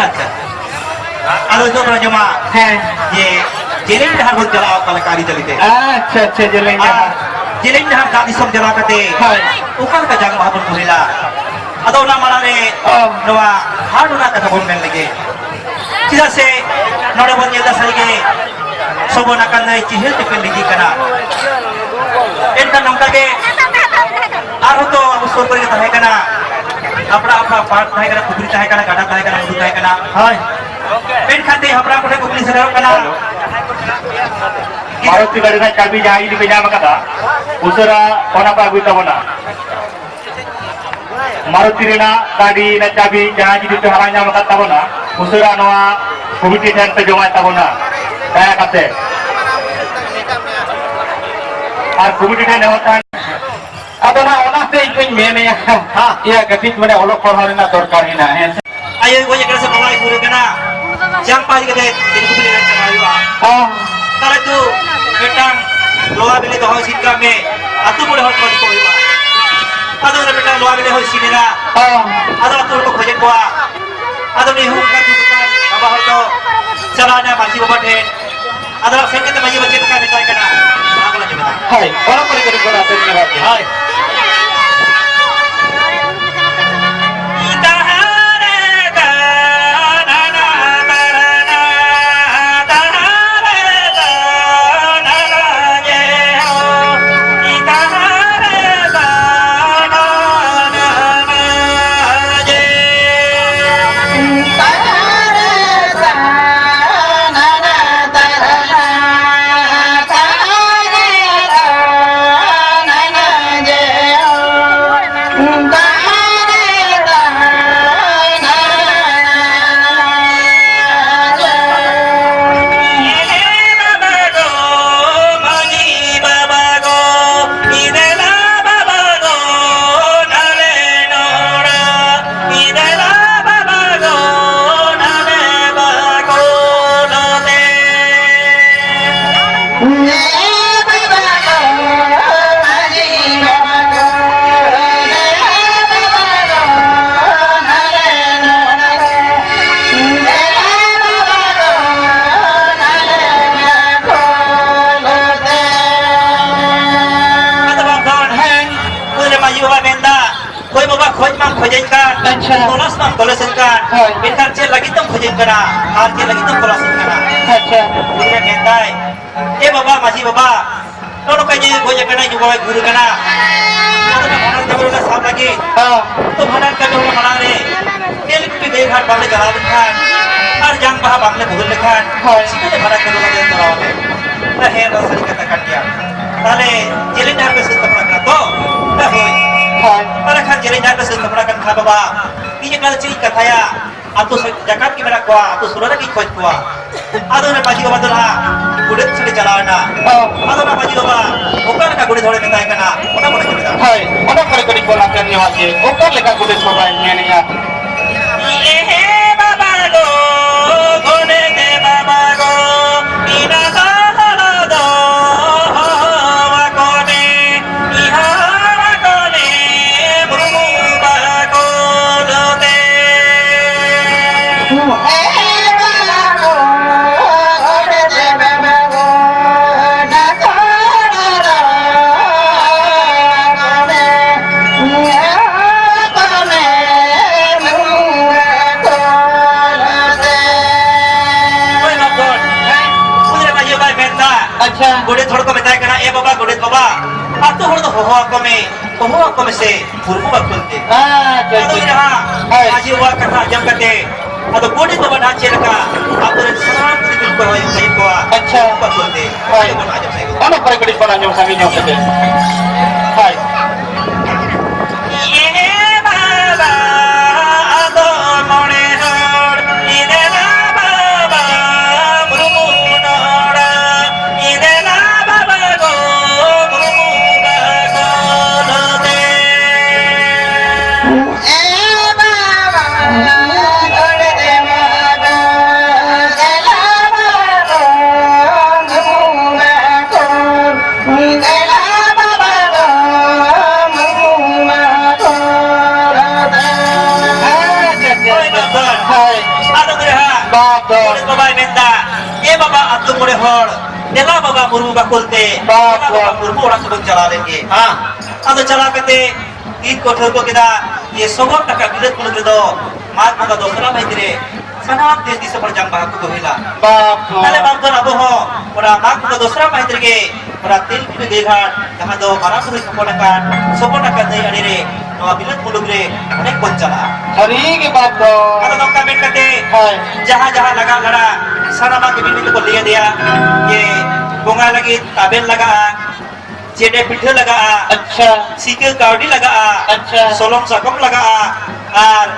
ᱟᱪᱪᱷᱟ᱾ ᱟᱫᱚ ᱱᱤᱛᱚᱜ ᱫᱚ ᱟᱸᱡᱚᱢᱟ ᱦᱮᱸ᱾ ᱡᱮ ᱡᱮᱞᱮᱧ ᱰᱟᱦᱟᱨ ᱵᱚᱱ ᱪᱟᱞᱟᱜᱼᱟ ᱚᱠᱟ ᱞᱮᱠᱟ ᱟᱹᱨᱤᱪᱟᱹᱞᱤ ᱛᱮ᱾ ᱟᱪᱪᱷᱟ, ᱟᱪᱪᱷᱟ, ᱡᱮᱞᱮᱧ ᱟᱨ ᱰᱟᱦᱟᱨ᱾ ᱡᱮᱞᱮᱧ ᱰᱟᱦᱟᱨ ᱫᱟᱜ ᱫᱤᱥᱚᱢ ᱪᱟᱞᱟᱣ ᱠᱟᱛᱮ ᱦᱳᱭ᱾ ᱚᱠᱟ ᱞᱮᱠᱟ ᱡᱟᱝ ᱵᱟᱦᱟ ᱵᱚᱱ ᱵᱚᱦᱮᱞᱟ? ᱟᱫᱚ ᱚᱱᱟ ᱢᱟᱲᱟᱝ ᱨᱮ ᱚ᱾ ᱱᱚᱣᱟ ᱦᱟᱴ ᱨᱮᱱᱟᱜ ᱠᱟᱛᱷᱟ ᱵᱚᱱ ᱢᱮᱱ ᱞᱮᱜᱮ᱾ ᱪᱮᱫᱟᱜ ᱥᱮ ᱱᱚᱰᱮ ᱵᱚᱱ ᱧᱮᱞ ᱮᱫᱟ ᱥᱟᱹᱨᱤᱜᱮ ᱥᱚᱵᱚᱱ ᱟᱠᱟᱱ ᱱᱟᱹᱭ ᱪᱤᱦᱤᱞ ᱛᱮᱯᱮ ᱞᱤᱸᱡᱤ ᱠᱟᱱᱟ᱾ ᱮᱱᱠᱷᱟᱱ ᱱᱚᱝᱠᱟ ᱜᱮ ᱟᱨᱦᱚᱸ ᱛᱚ ᱟᱵᱚ ᱥᱩᱨ ᱠᱚᱨᱮ ᱜᱮ ᱛᱟᱦᱮᱸ ᱠᱟᱱᱟ, ᱦᱟᱯᱲᱟᱜ ᱦᱟᱯᱲᱟᱜ ᱯᱟᱨᱠ ᱛᱟᱦᱮᱸ ᱠᱟᱱᱟ, ᱯᱩᱠᱷᱨᱤ ᱛᱟᱦᱮᱸ ᱠᱟᱱᱟ, ᱜᱟᱰᱟ ᱛᱟᱦᱮᱸ ᱠᱟᱱᱟ, ᱵᱩᱨᱩ ᱛᱟᱦᱮᱸ ᱠᱟᱱᱟ᱾ ᱦᱳᱭ᱾ ᱢᱮᱱᱠᱷᱟᱱ ᱛᱮᱦᱮᱧ ᱦᱟᱯᱲᱟᱢ ᱠᱚᱴᱷᱮᱱ ᱠᱩᱠᱞᱤ ᱥᱮᱴᱮᱨᱚᱜ ᱠᱟᱱᱟ᱾ ᱢᱟᱨᱚᱛᱤ ᱜᱟᱹᱰᱤ ᱨᱮᱱᱟᱜ ᱪᱟᱵᱤ ᱡᱟᱦᱟᱸᱭ ᱡᱩᱫᱤ ᱯᱮ ᱧᱟᱢ ᱟᱠᱟᱫᱟ, ᱩᱥᱟᱹᱨᱟ ᱚᱱᱟ ᱯᱮ ᱟᱹᱜᱩᱭ ᱛᱟᱵᱚᱱᱟ᱾ ᱢᱟᱨᱚᱛᱤ ᱨᱮᱱᱟᱜ ᱜᱟᱹᱰᱤ ᱨᱮᱱᱟᱜ ᱪᱟᱵᱤ ᱡᱟᱦᱟᱸᱭ ᱡᱩᱫᱤ ᱯᱮ ᱦᱟᱨᱟ ᱧᱟᱢ ᱟᱠᱟᱫ ᱛᱟᱵᱚᱱᱟ, ᱩᱥᱟᱹᱨᱟ ᱱᱚᱣᱟ ᱠᱚᱢᱤᱴᱤ ᱴᱷᱮᱱ ᱯᱮ ᱡᱚᱢᱟᱭ ᱛᱟᱵᱚᱱᱟ, ᱫᱟᱭᱟ ᱠᱟᱛᱮ᱾ ᱟᱨ ᱠᱚᱢᱤᱴᱤ ᱴᱷᱮᱱ ᱱᱮᱦᱚᱨ ᱛᱟᱦᱮᱱ᱾ ᱟᱫᱚ ᱱᱟᱜ ᱚᱱᱟᱛᱮ ᱤᱧ ᱫᱚᱧ ᱢᱮᱱᱮᱜᱼᱟ, ᱦᱮᱸ᱾ ᱤᱭᱟᱹ ᱠᱟᱹᱴᱤᱡ ᱢᱟᱱᱮ ᱚᱞᱚᱜ ᱯᱟᱲᱦᱟᱣ ᱨᱮᱱᱟᱜ ᱫᱚᱨᱠᱟᱨ ᱦᱮᱱᱟᱜᱼᱟ, ᱦᱮᱸ ᱥᱮ? ᱟᱭᱳᱭ ᱜᱚᱡ ᱟᱠᱟᱱᱟ ᱥᱮ ᱵᱟᱵᱟᱭ ᱜᱩᱨ ᱟᱠᱟᱱᱟ, ᱪᱟᱢᱯᱟ ᱤᱫᱤ ᱠᱟᱛᱮ ᱛᱮᱞᱠᱩᱯᱤ ᱨᱮ ᱪᱟᱞᱟᱣ ᱦᱩᱭᱩᱜᱼᱟ᱾ ᱦᱚᱸ᱾ ᱛᱟᱦᱞᱮ ᱛᱚ ᱢᱤᱫᱴᱟᱝ ᱞᱚᱣᱟ ᱵᱤᱞᱤ ᱫᱚᱦᱚ ᱤᱥᱤᱱ ᱠᱟᱜ ᱢᱮ, ᱟᱹᱛᱩ ᱢᱚᱬᱮ ᱦᱚᱲ ᱠᱚ ᱦᱤᱡᱩᱜ ᱦᱩᱭᱩᱜᱼᱟ᱾ ᱟᱫᱚ ᱚᱸᱰᱮ ᱢᱤᱫᱴᱟᱝ ᱞᱚᱣᱟ ᱵᱤᱞᱤ ᱦᱚᱸ ᱤᱥᱤᱱ ᱮᱱᱟ᱾ ᱦᱚᱸ᱾ ᱟᱫᱚ ᱟᱹᱛᱩ ᱦᱚᱲ ᱠᱚ ᱠᱷᱚᱡᱮᱫ ᱠᱚᱣᱟ᱾ ᱟᱫᱚ ᱩᱱᱤ ᱦᱚᱸ ᱚᱱᱠᱟ ᱫᱩᱠ ᱟᱠᱟᱱ ᱵᱟᱵᱟ ᱦᱚᱲ ᱫᱚ ᱪᱟᱞᱟᱣ ᱮᱱᱟ ᱢᱟᱹᱡᱷᱤ ᱵᱟᱵᱟ ᱴᱷᱮᱱ᱾ ᱟᱫᱚ ᱥᱮᱱ ᱠᱟᱛᱮ ᱢᱟᱹᱡᱷᱤ ᱵᱟᱵᱟ ᱪᱮᱫ ᱞᱮᱠᱟᱭ ᱢᱮᱛᱟᱭ ᱠᱟᱱᱟ, ᱚᱱᱟ ᱠᱚᱞᱟᱝ ᱟᱸᱡᱚᱢ ᱮᱫᱟ᱾ ᱦᱳᱭ, ᱚᱱᱟ ᱠᱚᱨᱮ ᱠᱟᱹᱴᱤᱡ ᱵᱚᱱ ᱟᱛᱮᱱ ᱧᱚᱜᱟᱜ ᱜᱮ᱾ ᱦᱳᱭ᱾ ᱪᱮᱫ ᱠᱟᱱ? ᱟᱪᱪᱷᱟ᱾ ᱛᱚᱞᱟᱥ ᱢᱟᱢ ᱛᱚᱞᱟᱥᱮᱫ ᱠᱟᱱ᱾ ᱦᱳᱭ᱾ ᱢᱮᱱᱠᱷᱟᱱ ᱪᱮᱫ ᱞᱟᱹᱜᱤᱫ ᱛᱮᱢ ᱠᱷᱚᱡᱮᱫ ᱠᱟᱱᱟ? ᱟᱨ ᱪᱮᱫ ᱞᱟᱹᱜᱤᱫ ᱛᱮᱢ ᱛᱚᱞᱟᱥᱮᱫ ᱠᱟᱱᱟ? ᱟᱪᱪᱷᱟ᱾ ᱩᱱᱤ ᱢᱮᱱᱫᱟᱭ, "ᱮ ᱵᱟᱵᱟ, ᱢᱟᱹᱡᱷᱤ ᱵᱟᱵᱟ, ᱱᱚᱜᱼᱚ ᱱᱚᱝᱠᱟ ᱡᱮ ᱜᱚᱡ ᱟᱠᱟᱱᱟᱭ, ᱤᱧ ᱵᱟᱵᱟᱭ ᱜᱩᱨ ᱟᱠᱟᱱᱟ, ᱟᱫᱚ ᱚᱱᱟ ᱵᱷᱟᱸᱰᱟᱱ ᱠᱟᱹᱢᱤ ᱨᱮ ᱥᱟᱵ ᱞᱟᱹᱜᱤᱫ, ᱦᱚᱸ᱾ ᱛᱚ ᱵᱷᱟᱸᱰᱟᱱ ᱠᱟᱹᱢᱤ ᱦᱚᱲ ᱢᱟᱲᱟᱝ ᱨᱮ ᱛᱮᱞ ᱠᱩᱯᱤ ᱫᱟᱹᱭ ᱜᱷᱟᱴ ᱵᱟᱝᱞᱮ ᱪᱟᱞᱟᱣ ᱞᱮᱱᱠᱷᱟᱱ ᱟᱨ ᱡᱟᱝ ᱵᱟᱦᱟ ᱵᱟᱝᱞᱮ ᱵᱚᱦᱮᱞ ᱞᱮᱠᱷᱟᱱ ᱦᱳᱭ᱾ ᱪᱤᱠᱟᱹᱛᱮ ᱵᱷᱟᱸᱰᱟᱱ ᱠᱟᱹᱢᱤ ᱵᱟᱝᱞᱮ ᱛᱚᱨᱟᱣ ᱟᱞᱮ?" ᱦᱮᱸ, ᱱᱚᱣᱟ ᱥᱟᱹᱨᱤ ᱠᱟᱛᱷᱟ ᱠᱟᱱ ᱜᱮᱭᱟ᱾ ᱛᱟᱦᱞᱮ ᱡᱮᱞᱮᱧ ᱰᱟᱦᱟᱨ ᱯᱮ ᱥᱟᱹᱛ ᱥᱟᱯᱲᱟᱜ ᱠᱟᱱᱟ ᱛᱚ? ᱦᱳᱭ᱾ ᱦᱳᱭ᱾ ᱛᱟᱦᱞᱮ ᱠᱷᱟᱱ ᱡᱮᱞᱮᱧ ᱰᱟᱦᱟᱨ ᱯᱮ ᱥᱟᱹᱛ ᱥᱟᱯᱲᱟᱜ ᱠᱟᱱ ᱠᱷᱟᱱ ᱵᱟᱵᱟ, ᱤᱧ ᱮᱠᱞᱟ ᱫᱚ ᱪᱮᱫ ᱤᱧ ᱠᱟᱛᱷᱟᱭᱟ? ᱟᱛᱳ ᱥᱮᱫ ᱡᱟᱠᱟᱛ ᱜᱮ ᱢᱮᱱᱟᱜ ᱠᱚᱣᱟ, ᱟᱛᱳ ᱥᱩᱨ ᱨᱮᱜᱮᱧ ᱠᱷᱚᱡ ᱠᱚᱣᱟ᱾ ᱟᱫᱚ ᱚᱱᱟ ᱢᱟᱹᱡᱷᱤ ᱵᱟᱵᱟ ᱫᱚ ᱱᱟᱦᱟᱜ ᱜᱚᱰᱮᱛ ᱥᱮᱫ ᱮ ᱪᱟᱞᱟᱣ ᱮᱱᱟ᱾ ᱦᱚᱸ᱾ ᱟᱫᱚ ᱚᱱᱟ ᱢᱟᱹᱡᱷᱤ ᱵᱟᱵᱟ ᱚᱠᱟ ᱞᱮᱠᱟ ᱜᱚᱰᱮᱛ ᱦᱚᱲᱮ ᱢᱮᱛᱟᱭ ᱠᱟᱱᱟ, ᱚᱱᱟ ᱵᱚᱱ ᱟᱸᱡᱚᱢ ᱮᱫᱟ᱾ ᱦᱳᱭ, ᱚᱱᱟ ᱠᱚᱨᱮ ᱠᱟᱹᱴᱤᱡ ᱵᱚᱱ ᱟᱸᱡᱚᱢ ᱧᱚᱜᱟ ᱡᱮ ᱚᱠᱟ ᱞᱮᱠᱟ ᱜᱚᱰᱮᱛ ᱵᱟᱵᱟᱭ ᱢᱮᱱᱮᱜᱼᱟ᱾ ᱮ ᱵᱟᱵᱟ ᱜᱚ, ᱜᱚᱰᱮᱛ ᱵᱟᱵᱟ ᱜᱚ, ᱤᱱᱟᱹ ᱫᱚ ᱦᱚᱲ ᱫᱚ ᱦᱚᱦᱚ ᱟᱠᱚ ᱢᱮ᱾ ᱟᱪᱪᱷᱟ᱾ ᱜᱚᱰᱮᱛ ᱦᱚᱲ ᱠᱚ ᱢᱮᱛᱟᱭ ᱠᱟᱱᱟ, "ᱮ ᱵᱟᱵᱟ, ᱜᱚᱰᱮᱛ ᱵᱟᱵᱟ, ᱟᱛᱳ ᱦᱚᱲ ᱫᱚ ᱦᱚᱦᱚ ᱟᱠᱚ ᱢᱮ, ᱦᱚᱦᱚ ᱟᱠᱚ ᱢᱮᱥᱮ, ᱵᱩᱨᱩ ᱵᱟᱠᱷᱳᱞ ᱛᱮ᱾ ᱟᱪᱪᱷᱟ, ᱟᱫᱚ ᱟᱪᱪᱷᱟ᱾ ᱡᱟᱦᱟᱸ ᱦᱳᱭ᱾ ᱢᱟᱹᱡᱷᱤ ᱵᱟᱵᱟ ᱠᱟᱛᱷᱟ ᱟᱸᱡᱚᱢ ᱠᱟᱛᱮ, ᱟᱫᱚ ᱜᱚᱰᱮᱛ ᱵᱟᱵᱟ ᱱᱟᱦᱟᱜ ᱪᱮᱫ ᱞᱮᱠᱟ ᱟᱛᱳ ᱨᱮᱱ ᱥᱟᱱᱟᱢ ᱠᱩᱲᱤ ᱠᱚ ᱦᱚᱦᱚ ᱠᱚᱣᱟ, ᱟᱪᱪᱷᱟ᱾ ᱵᱩᱨᱩ ᱵᱟᱠᱷᱳᱞ ᱛᱮ᱾ ᱦᱳᱭ᱾ ᱚᱱᱟ ᱠᱚᱨᱮ ᱠᱟᱹᱴᱤᱡ ᱵᱚᱱ ᱟᱸᱡᱚᱢ ᱥᱟᱸᱜᱮ ᱧᱚᱜ ᱠᱟᱛᱮ᱾ ᱦᱳᱭ᱾ ᱮ ᱵᱟᱵᱟ, ᱟᱫᱚ ᱢᱚᱬᱮ ᱦᱚᱲ, ᱤᱫᱮᱞᱟ ᱵᱟᱵᱟ, ᱵᱩᱨᱩ ᱱᱚᱲᱟ, ᱤᱫᱮᱞᱟ ᱵᱟᱵᱟ ᱜᱚ, ᱵᱩᱨᱩ ᱵᱟᱵᱟ ᱜᱚ, ᱞᱚᱫᱮ᱾ ᱮ ᱵᱟᱵᱟ, ᱜᱚᱲ ᱫᱮ ᱢᱟᱜᱚ, ᱫᱮᱞᱟ ᱵᱟᱵᱟ ᱜᱚ, ᱵᱩᱨᱩ ᱵᱟᱵᱟ ᱜᱚ᱾ ᱦᱳᱭ᱾ ᱟᱫᱚ ᱵᱚᱭᱦᱟ, ᱵᱟᱯ ᱫᱚ᱾ ᱜᱚᱰᱮᱛ ᱵᱟᱵᱟᱭ ᱢᱮᱱᱫᱟ, "ᱮ ᱵᱟᱵᱟ, ᱟᱛᱳ ᱢᱚᱬᱮ ᱦᱚᱲ, ᱫᱮᱞᱟ ᱵᱟᱵᱟ ᱢᱩᱨᱢᱩ ᱵᱟᱠᱷᱳᱞ ᱛᱮ, ᱵᱟᱯ ᱫᱮᱞᱟ ᱵᱟᱵᱟ ᱫᱚ᱾ ᱢᱩᱨᱢᱩ ᱚᱲᱟᱜ ᱛᱮᱵᱚᱱ ᱪᱟᱞᱟᱣ ᱞᱮᱱ ᱜᱮ᱾" ᱦᱮᱸ᱾ ᱟᱫᱚ ᱪᱟᱞᱟᱣ ᱠᱟᱛᱮ ᱛᱤᱨ ᱠᱚ ᱴᱷᱟᱹᱣᱠᱟᱹ ᱠᱮᱫᱟ, ᱡᱮ ᱥᱚᱵᱚᱨ ᱴᱟᱠᱟ ᱵᱤᱞᱟᱹᱛ ᱢᱩᱞᱩᱠ ᱨᱮᱫᱚ ᱢᱟᱜᱽ ᱵᱚᱸᱜᱟ ᱫᱚᱥᱨᱟ ᱢᱟᱹᱦᱤᱛ ᱨᱮ ᱥᱟᱱᱟᱢ ᱫᱮᱥ ᱫᱤᱥᱚᱢ ᱦᱚᱲ ᱡᱟᱝ ᱵᱟᱦᱟ ᱠᱚ ᱵᱚᱦᱮᱞᱟ᱾ ᱵᱟᱯ ᱨᱮ᱾ ᱛᱟᱦᱞᱮ ᱵᱟᱯ ᱫᱚ ᱟᱵᱚ ᱦᱚᱸ ᱚᱱᱟ ᱢᱟᱜᱽ ᱵᱚᱸᱜᱟ ᱫᱚᱥᱨᱟ ᱢᱟᱹᱦᱤᱛ ᱨᱮᱜᱮ ᱚᱱᱟ ᱛᱮᱞᱠᱩᱯᱤ ᱜᱟᱹᱭ ᱜᱷᱟᱴ, ᱡᱟᱦᱟᱸ ᱫᱚ ᱢᱟᱨᱟᱝ ᱵᱩᱨᱩᱭ ᱛᱷᱟᱯᱚᱱ ᱟᱠᱟᱱ ᱥᱚᱵᱚᱨ ᱴᱟᱠᱟ ᱱᱟᱹᱭ ᱟᱲᱮ ᱨᱮ ᱱᱚᱣᱟ ᱵᱤᱞᱟᱹᱛ ᱢᱩᱞᱩᱠ ᱨᱮ ᱚᱱᱮ ᱵᱚᱱ ᱪᱟᱞᱟᱜᱼᱟ᱾ ᱥᱟᱹᱨᱤ ᱜᱮ ᱵᱟᱯ ᱫᱚ᱾ ᱟᱫᱚ ᱱᱚᱝᱠᱟ ᱢᱮᱱ ᱠᱟᱛᱮ ᱦᱳᱭ᱾ ᱡᱟᱦᱟᱸ ᱡᱟᱦᱟᱸ ᱞᱟᱜᱟᱜ ᱞᱟᱲᱟ ᱥᱟᱱᱟᱢᱟᱜ ᱜᱮ ᱢᱤᱫ ᱢᱤᱫ ᱛᱮᱠᱚ ᱞᱟᱹᱭ ᱟᱫᱮᱭᱟ ᱡᱮ ᱵᱚᱸᱜᱟ ᱞᱟᱹᱜᱤᱫ ᱛᱟᱵᱮᱱ ᱞᱟᱜᱟᱜᱼᱟ, ᱡᱮᱰᱮ ᱯᱤᱴᱷᱟᱹ ᱞᱟᱜᱟᱜᱼᱟ, ᱟᱪᱪᱷᱟ᱾ ᱥᱤᱠᱟᱹ ᱠᱟᱹᱣᱰᱤ ᱞᱟᱜᱟᱜᱼᱟ, ᱟᱪᱪᱷᱟ᱾ ᱥᱚᱞᱚᱝ ᱥᱟᱠᱚᱢ ᱞᱟᱜᱟᱜᱼᱟ, ᱟᱨ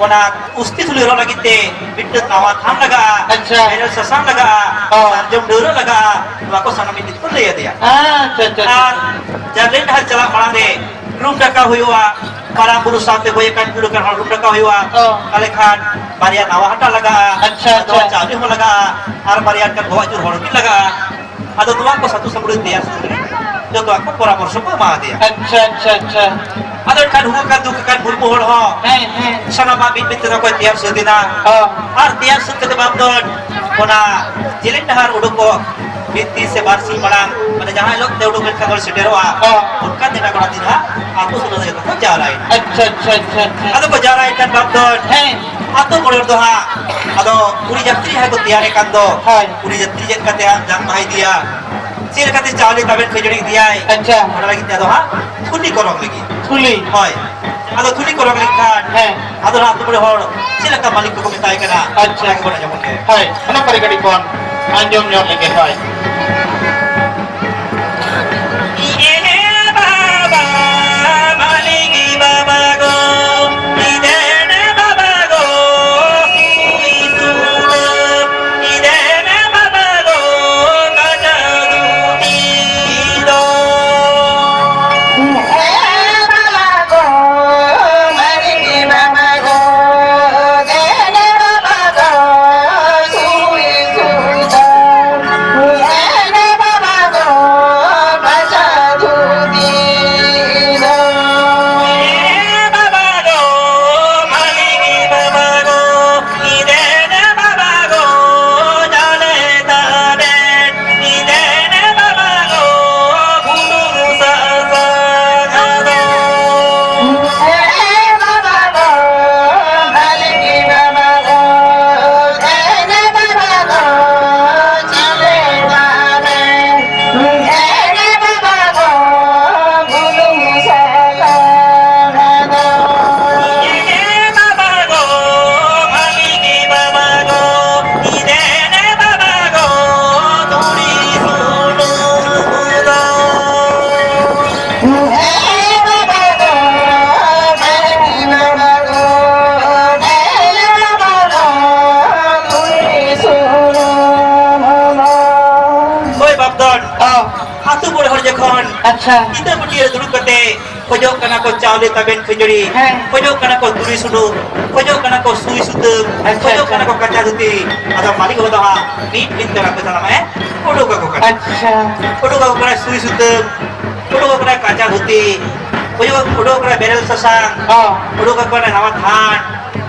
ᱚᱱᱟ ᱩᱥᱛᱤ ᱛᱷᱩᱞᱤ ᱦᱚᱨᱚᱜ ᱞᱟᱹᱜᱤᱫ ᱛᱮ ᱢᱤᱫᱴᱟᱝ ᱱᱟᱣᱟ ᱛᱷᱟᱱ ᱞᱟᱜᱟᱜᱼᱟ, ᱟᱪᱪᱷᱟ᱾ ᱵᱮᱨᱮᱞ ᱥᱟᱥᱟᱝ ᱞᱟᱜᱟᱜᱼᱟ, ᱚ᱾ ᱥᱟᱨᱡᱚᱢ ᱰᱟᱹᱣᱨᱟᱹᱜ ᱞᱟᱜᱟᱜᱼᱟ, ᱱᱚᱣᱟ ᱠᱚ ᱥᱟᱱᱟᱢ ᱢᱤᱫ ᱢᱤᱫ ᱠᱚ ᱞᱟᱹᱭ ᱟᱫᱮᱭᱟ᱾ ᱟᱪᱪᱷᱟ, ᱟᱪᱪᱷᱟ, ᱟᱪᱪᱷᱟ᱾ ᱟᱨ ᱡᱟᱞᱮ ᱰᱟᱦᱟᱨ ᱪᱟᱞᱟᱜ ᱢᱟᱲᱟᱝ ᱨᱮ ᱨᱩᱢ ᱰᱟᱠᱟᱣ ᱦᱩᱭᱩᱜᱼᱟ, ᱢᱟᱨᱟᱝ ᱵᱩᱨᱩ ᱥᱟᱶᱛᱮ ᱜᱚᱡ ᱟᱠᱟᱱ ᱜᱩᱨ ᱟᱠᱟᱱ ᱦᱚᱲ ᱨᱩᱢ ᱰᱟᱠᱟᱣ ᱦᱩᱭᱩᱜᱼᱟ᱾ ᱚ᱾ ᱛᱟᱦᱞᱮ ᱠᱷᱟᱱ ᱵᱟᱨᱭᱟ ᱱᱟᱣᱟ ᱦᱟᱴᱟᱜ ᱞᱟᱜᱟᱜᱼᱟ, ᱟᱪᱪᱷᱟ, ᱟᱫᱚ ᱟᱪᱪᱷᱟ᱾ ᱪᱟᱣᱞᱮ ᱦᱚᱸ ᱞᱟᱜᱟᱜᱼᱟ, ᱟᱨ ᱵᱟᱨᱭᱟ ᱚᱱᱠᱟᱱ ᱵᱚᱦᱚᱜ ᱡᱩᱨ ᱦᱚᱲ ᱠᱤᱱ ᱞᱟᱜᱟᱜᱼᱟ᱾ ᱟᱫᱚ ᱱᱚᱣᱟ ᱠᱚ ᱥᱟᱹᱛᱩ ᱥᱟᱹᱢᱵᱲᱟᱹ ᱛᱮᱭᱟᱨ ᱥᱟᱹᱛ ᱨᱮ ᱡᱚᱛᱚᱣᱟᱜ ᱠᱚ ᱯᱚᱨᱟᱢᱚᱨᱥᱚ ᱠᱚ ᱮᱢᱟ ᱫᱮᱭᱟ᱾ ᱟᱪᱪᱷᱟ, ᱟᱪᱪᱷᱟ, ᱟᱪᱪᱷᱟ᱾ ᱟᱫᱚ ᱮᱱᱠᱷᱟᱱ ᱦᱩᱠ ᱟᱠᱟᱱ ᱫᱩᱠ ᱟᱠᱟᱱ ᱦᱚᱲᱢᱚ ᱦᱚᱲ ᱦᱚᱸ ᱦᱮᱸ, ᱦᱮᱸ᱾ ᱥᱟᱱᱟᱢᱟᱜ ᱢᱤᱫ ᱢᱤᱫ ᱛᱮᱫᱚ ᱠᱚ ᱛᱮᱭᱟᱨ ᱥᱟᱹᱛ ᱮᱱᱟ᱾ ᱦᱚᱸ᱾ ᱟᱨ ᱛᱮᱭᱟᱨ ᱥᱟᱹᱛ ᱠᱟᱛᱮ ᱵᱟᱯ ᱫᱚ ᱚᱱᱟ ᱡᱮᱞᱮᱧ ᱰᱟᱦᱟᱨ ᱩᱰᱩᱠᱚᱜ ᱢᱤᱫ ᱫᱤᱱ ᱥᱮ ᱵᱟᱨ ᱥᱤᱧ ᱢᱟᱲᱟᱝ, ᱢᱟᱱᱮ ᱡᱟᱦᱟᱸ ᱦᱤᱞᱳᱜ ᱛᱮ ᱩᱰᱩᱠ ᱞᱮᱱᱠᱷᱟᱱ ᱦᱚᱲ ᱥᱮᱴᱮᱨᱚᱜᱼᱟ, ᱦᱚᱸ᱾ ᱚᱱᱠᱟ ᱫᱤᱱ ᱟᱜ ᱠᱚᱲᱟ ᱫᱤᱱ ᱦᱟᱸᱜ ᱟᱹᱛᱩ ᱥᱳᱞᱳ ᱟᱱᱟ ᱡᱚᱛᱚ ᱠᱚ ᱡᱟᱣᱨᱟᱭᱮᱱᱟ᱾ ᱟᱪᱪᱷᱟ, ᱟᱪᱪᱷᱟ, ᱟᱪᱪᱷᱟ, ᱟᱪᱪᱷᱟ᱾ ᱟᱫᱚ ᱠᱚ ᱡᱟᱣᱨᱟᱭᱮᱱ ᱠᱷᱟᱱ ᱵᱟᱯ ᱫᱚ ᱦᱮᱸ᱾ ᱟᱹᱛᱩ ᱢᱚᱬᱮ ᱦᱚᱲ ᱫᱚ ᱦᱟᱸᱜ ᱟᱫᱚ ᱠᱩᱲᱤ ᱡᱟᱹᱛᱨᱤ ᱡᱟᱦᱟᱸᱭ ᱠᱚ ᱛᱮᱭᱟᱨᱮ ᱠᱟᱱ ᱫᱚ, ᱦᱳᱭ᱾ ᱠᱩᱲᱤ ᱡᱟᱹᱛᱨᱤ ᱪᱮᱫ ᱠᱟᱛᱮ ᱦᱟᱸᱜ ᱡᱟᱝ ᱵᱟᱦᱟ ᱤᱫᱤᱭᱟ, ᱪᱮᱫ ᱞᱮᱠᱟᱛᱮ ᱪᱟᱣᱞᱮ ᱛᱟᱵᱮᱱ ᱠᱷᱟᱹᱡᱟᱹᱲᱤ ᱤᱫᱤᱭᱟᱭ, ᱟᱪᱪᱷᱟ᱾ ᱚᱱᱟ ᱞᱟᱹᱜᱤᱫ ᱛᱮ ᱟᱫᱚ ᱦᱟᱸᱜ ᱛᱷᱩᱞᱤ ᱠᱚ ᱨᱚᱝ ᱞᱟᱹᱜᱤᱫ᱾ ᱛᱷᱩᱞᱤ? ᱦᱳᱭ᱾ ᱟᱫᱚ ᱛᱷᱩᱞᱤ ᱠᱚ ᱨᱚᱝ ᱞᱮᱱᱠᱷᱟᱱ ᱦᱮᱸ᱾ ᱟᱫᱚ ᱦᱟᱸᱜ ᱟᱹᱛᱩ ᱢᱚᱬᱮ ᱦᱚᱲ ᱪᱮᱫ ᱞᱮᱠᱟ ᱢᱟᱹᱞᱤᱠ ᱠᱚᱠᱚ ᱢᱮᱛᱟᱭ ᱠᱟᱱᱟ, ᱟᱪᱪᱷᱟ᱾ ᱚᱱᱟ ᱜᱮᱵᱚᱱ ᱟᱸᱡᱚᱢ ᱞᱮᱜᱮ᱾ ᱦᱳᱭ, ᱚᱱᱟ ᱯᱟᱹᱨᱤ ᱠᱟᱹᱴᱤᱡ ᱵᱚᱱ ᱟᱸᱡᱚᱢ ᱧᱚᱜ ᱞᱮᱜᱮ, ᱦᱳᱭ᱾ ᱦᱳᱭ ᱵᱟᱯᱫᱚᱱ, ᱚ᱾ ᱟᱹᱛᱩ ᱢᱚᱬᱮ ᱦᱚᱲ ᱡᱚᱠᱷᱚᱱ ᱟᱪᱪᱷᱟ᱾ ᱠᱤᱛᱟᱹ ᱯᱟᱹᱴᱤᱭᱟᱹ ᱨᱮ ᱫᱩᱲᱩᱵ ᱠᱟᱛᱮ ᱠᱷᱚᱡᱚᱜ ᱠᱟᱱᱟ ᱠᱚ ᱪᱟᱣᱞᱮ ᱛᱟᱵᱮᱱ ᱠᱷᱟᱹᱡᱟᱹᱲᱤ, ᱦᱮᱸ᱾ ᱠᱷᱚᱡᱚᱜ ᱠᱟᱱᱟ ᱠᱚ ᱛᱩᱲᱤ ᱥᱩᱱᱩᱢ, ᱠᱷᱚᱡᱚᱜ ᱠᱟᱱᱟ ᱠᱚ ᱥᱩᱭ ᱥᱩᱛᱟᱹᱢ, ᱟᱪᱪᱷᱟ, ᱠᱷᱚᱡᱚᱜ ᱟᱪᱪᱷᱟ᱾ ᱠᱟᱱᱟ ᱠᱚ ᱠᱟᱸᱪᱟ ᱫᱷᱩᱛᱤ᱾ ᱟᱫᱚ ᱢᱟᱹᱞᱤᱠ ᱵᱟᱵᱟ ᱫᱚ ᱦᱟᱸᱜ ᱢᱤᱫ ᱢᱤᱫ ᱛᱮ ᱚᱱᱟ ᱠᱚ ᱥᱟᱱᱟᱢᱟᱜ ᱮ ᱩᱰᱩᱠ ᱟᱠᱚ ᱠᱟᱱᱟ᱾ ᱟᱪᱪᱷᱟ᱾ ᱩᱰᱩᱠ ᱟᱠᱚ ᱠᱟᱱᱟᱭ ᱥᱩᱭ ᱥᱩᱛᱟᱹᱢ, ᱩᱰᱩᱠ ᱟᱠᱚ ᱠᱟᱱᱟᱭ ᱠᱟᱸᱪᱟ ᱫᱷᱩᱛᱤ, ᱩᱰᱩᱠ, ᱩᱰᱩᱠ ᱟᱠᱚ ᱠᱟᱱᱟᱭ ᱵᱮᱨᱮᱞ ᱥᱟᱥᱟᱝ, ᱦᱚᱸ᱾ ᱩᱰᱩᱠ ᱟᱠᱚ ᱠᱟᱱᱟᱭ ᱱᱟᱣᱟ ᱛᱷᱟᱱ,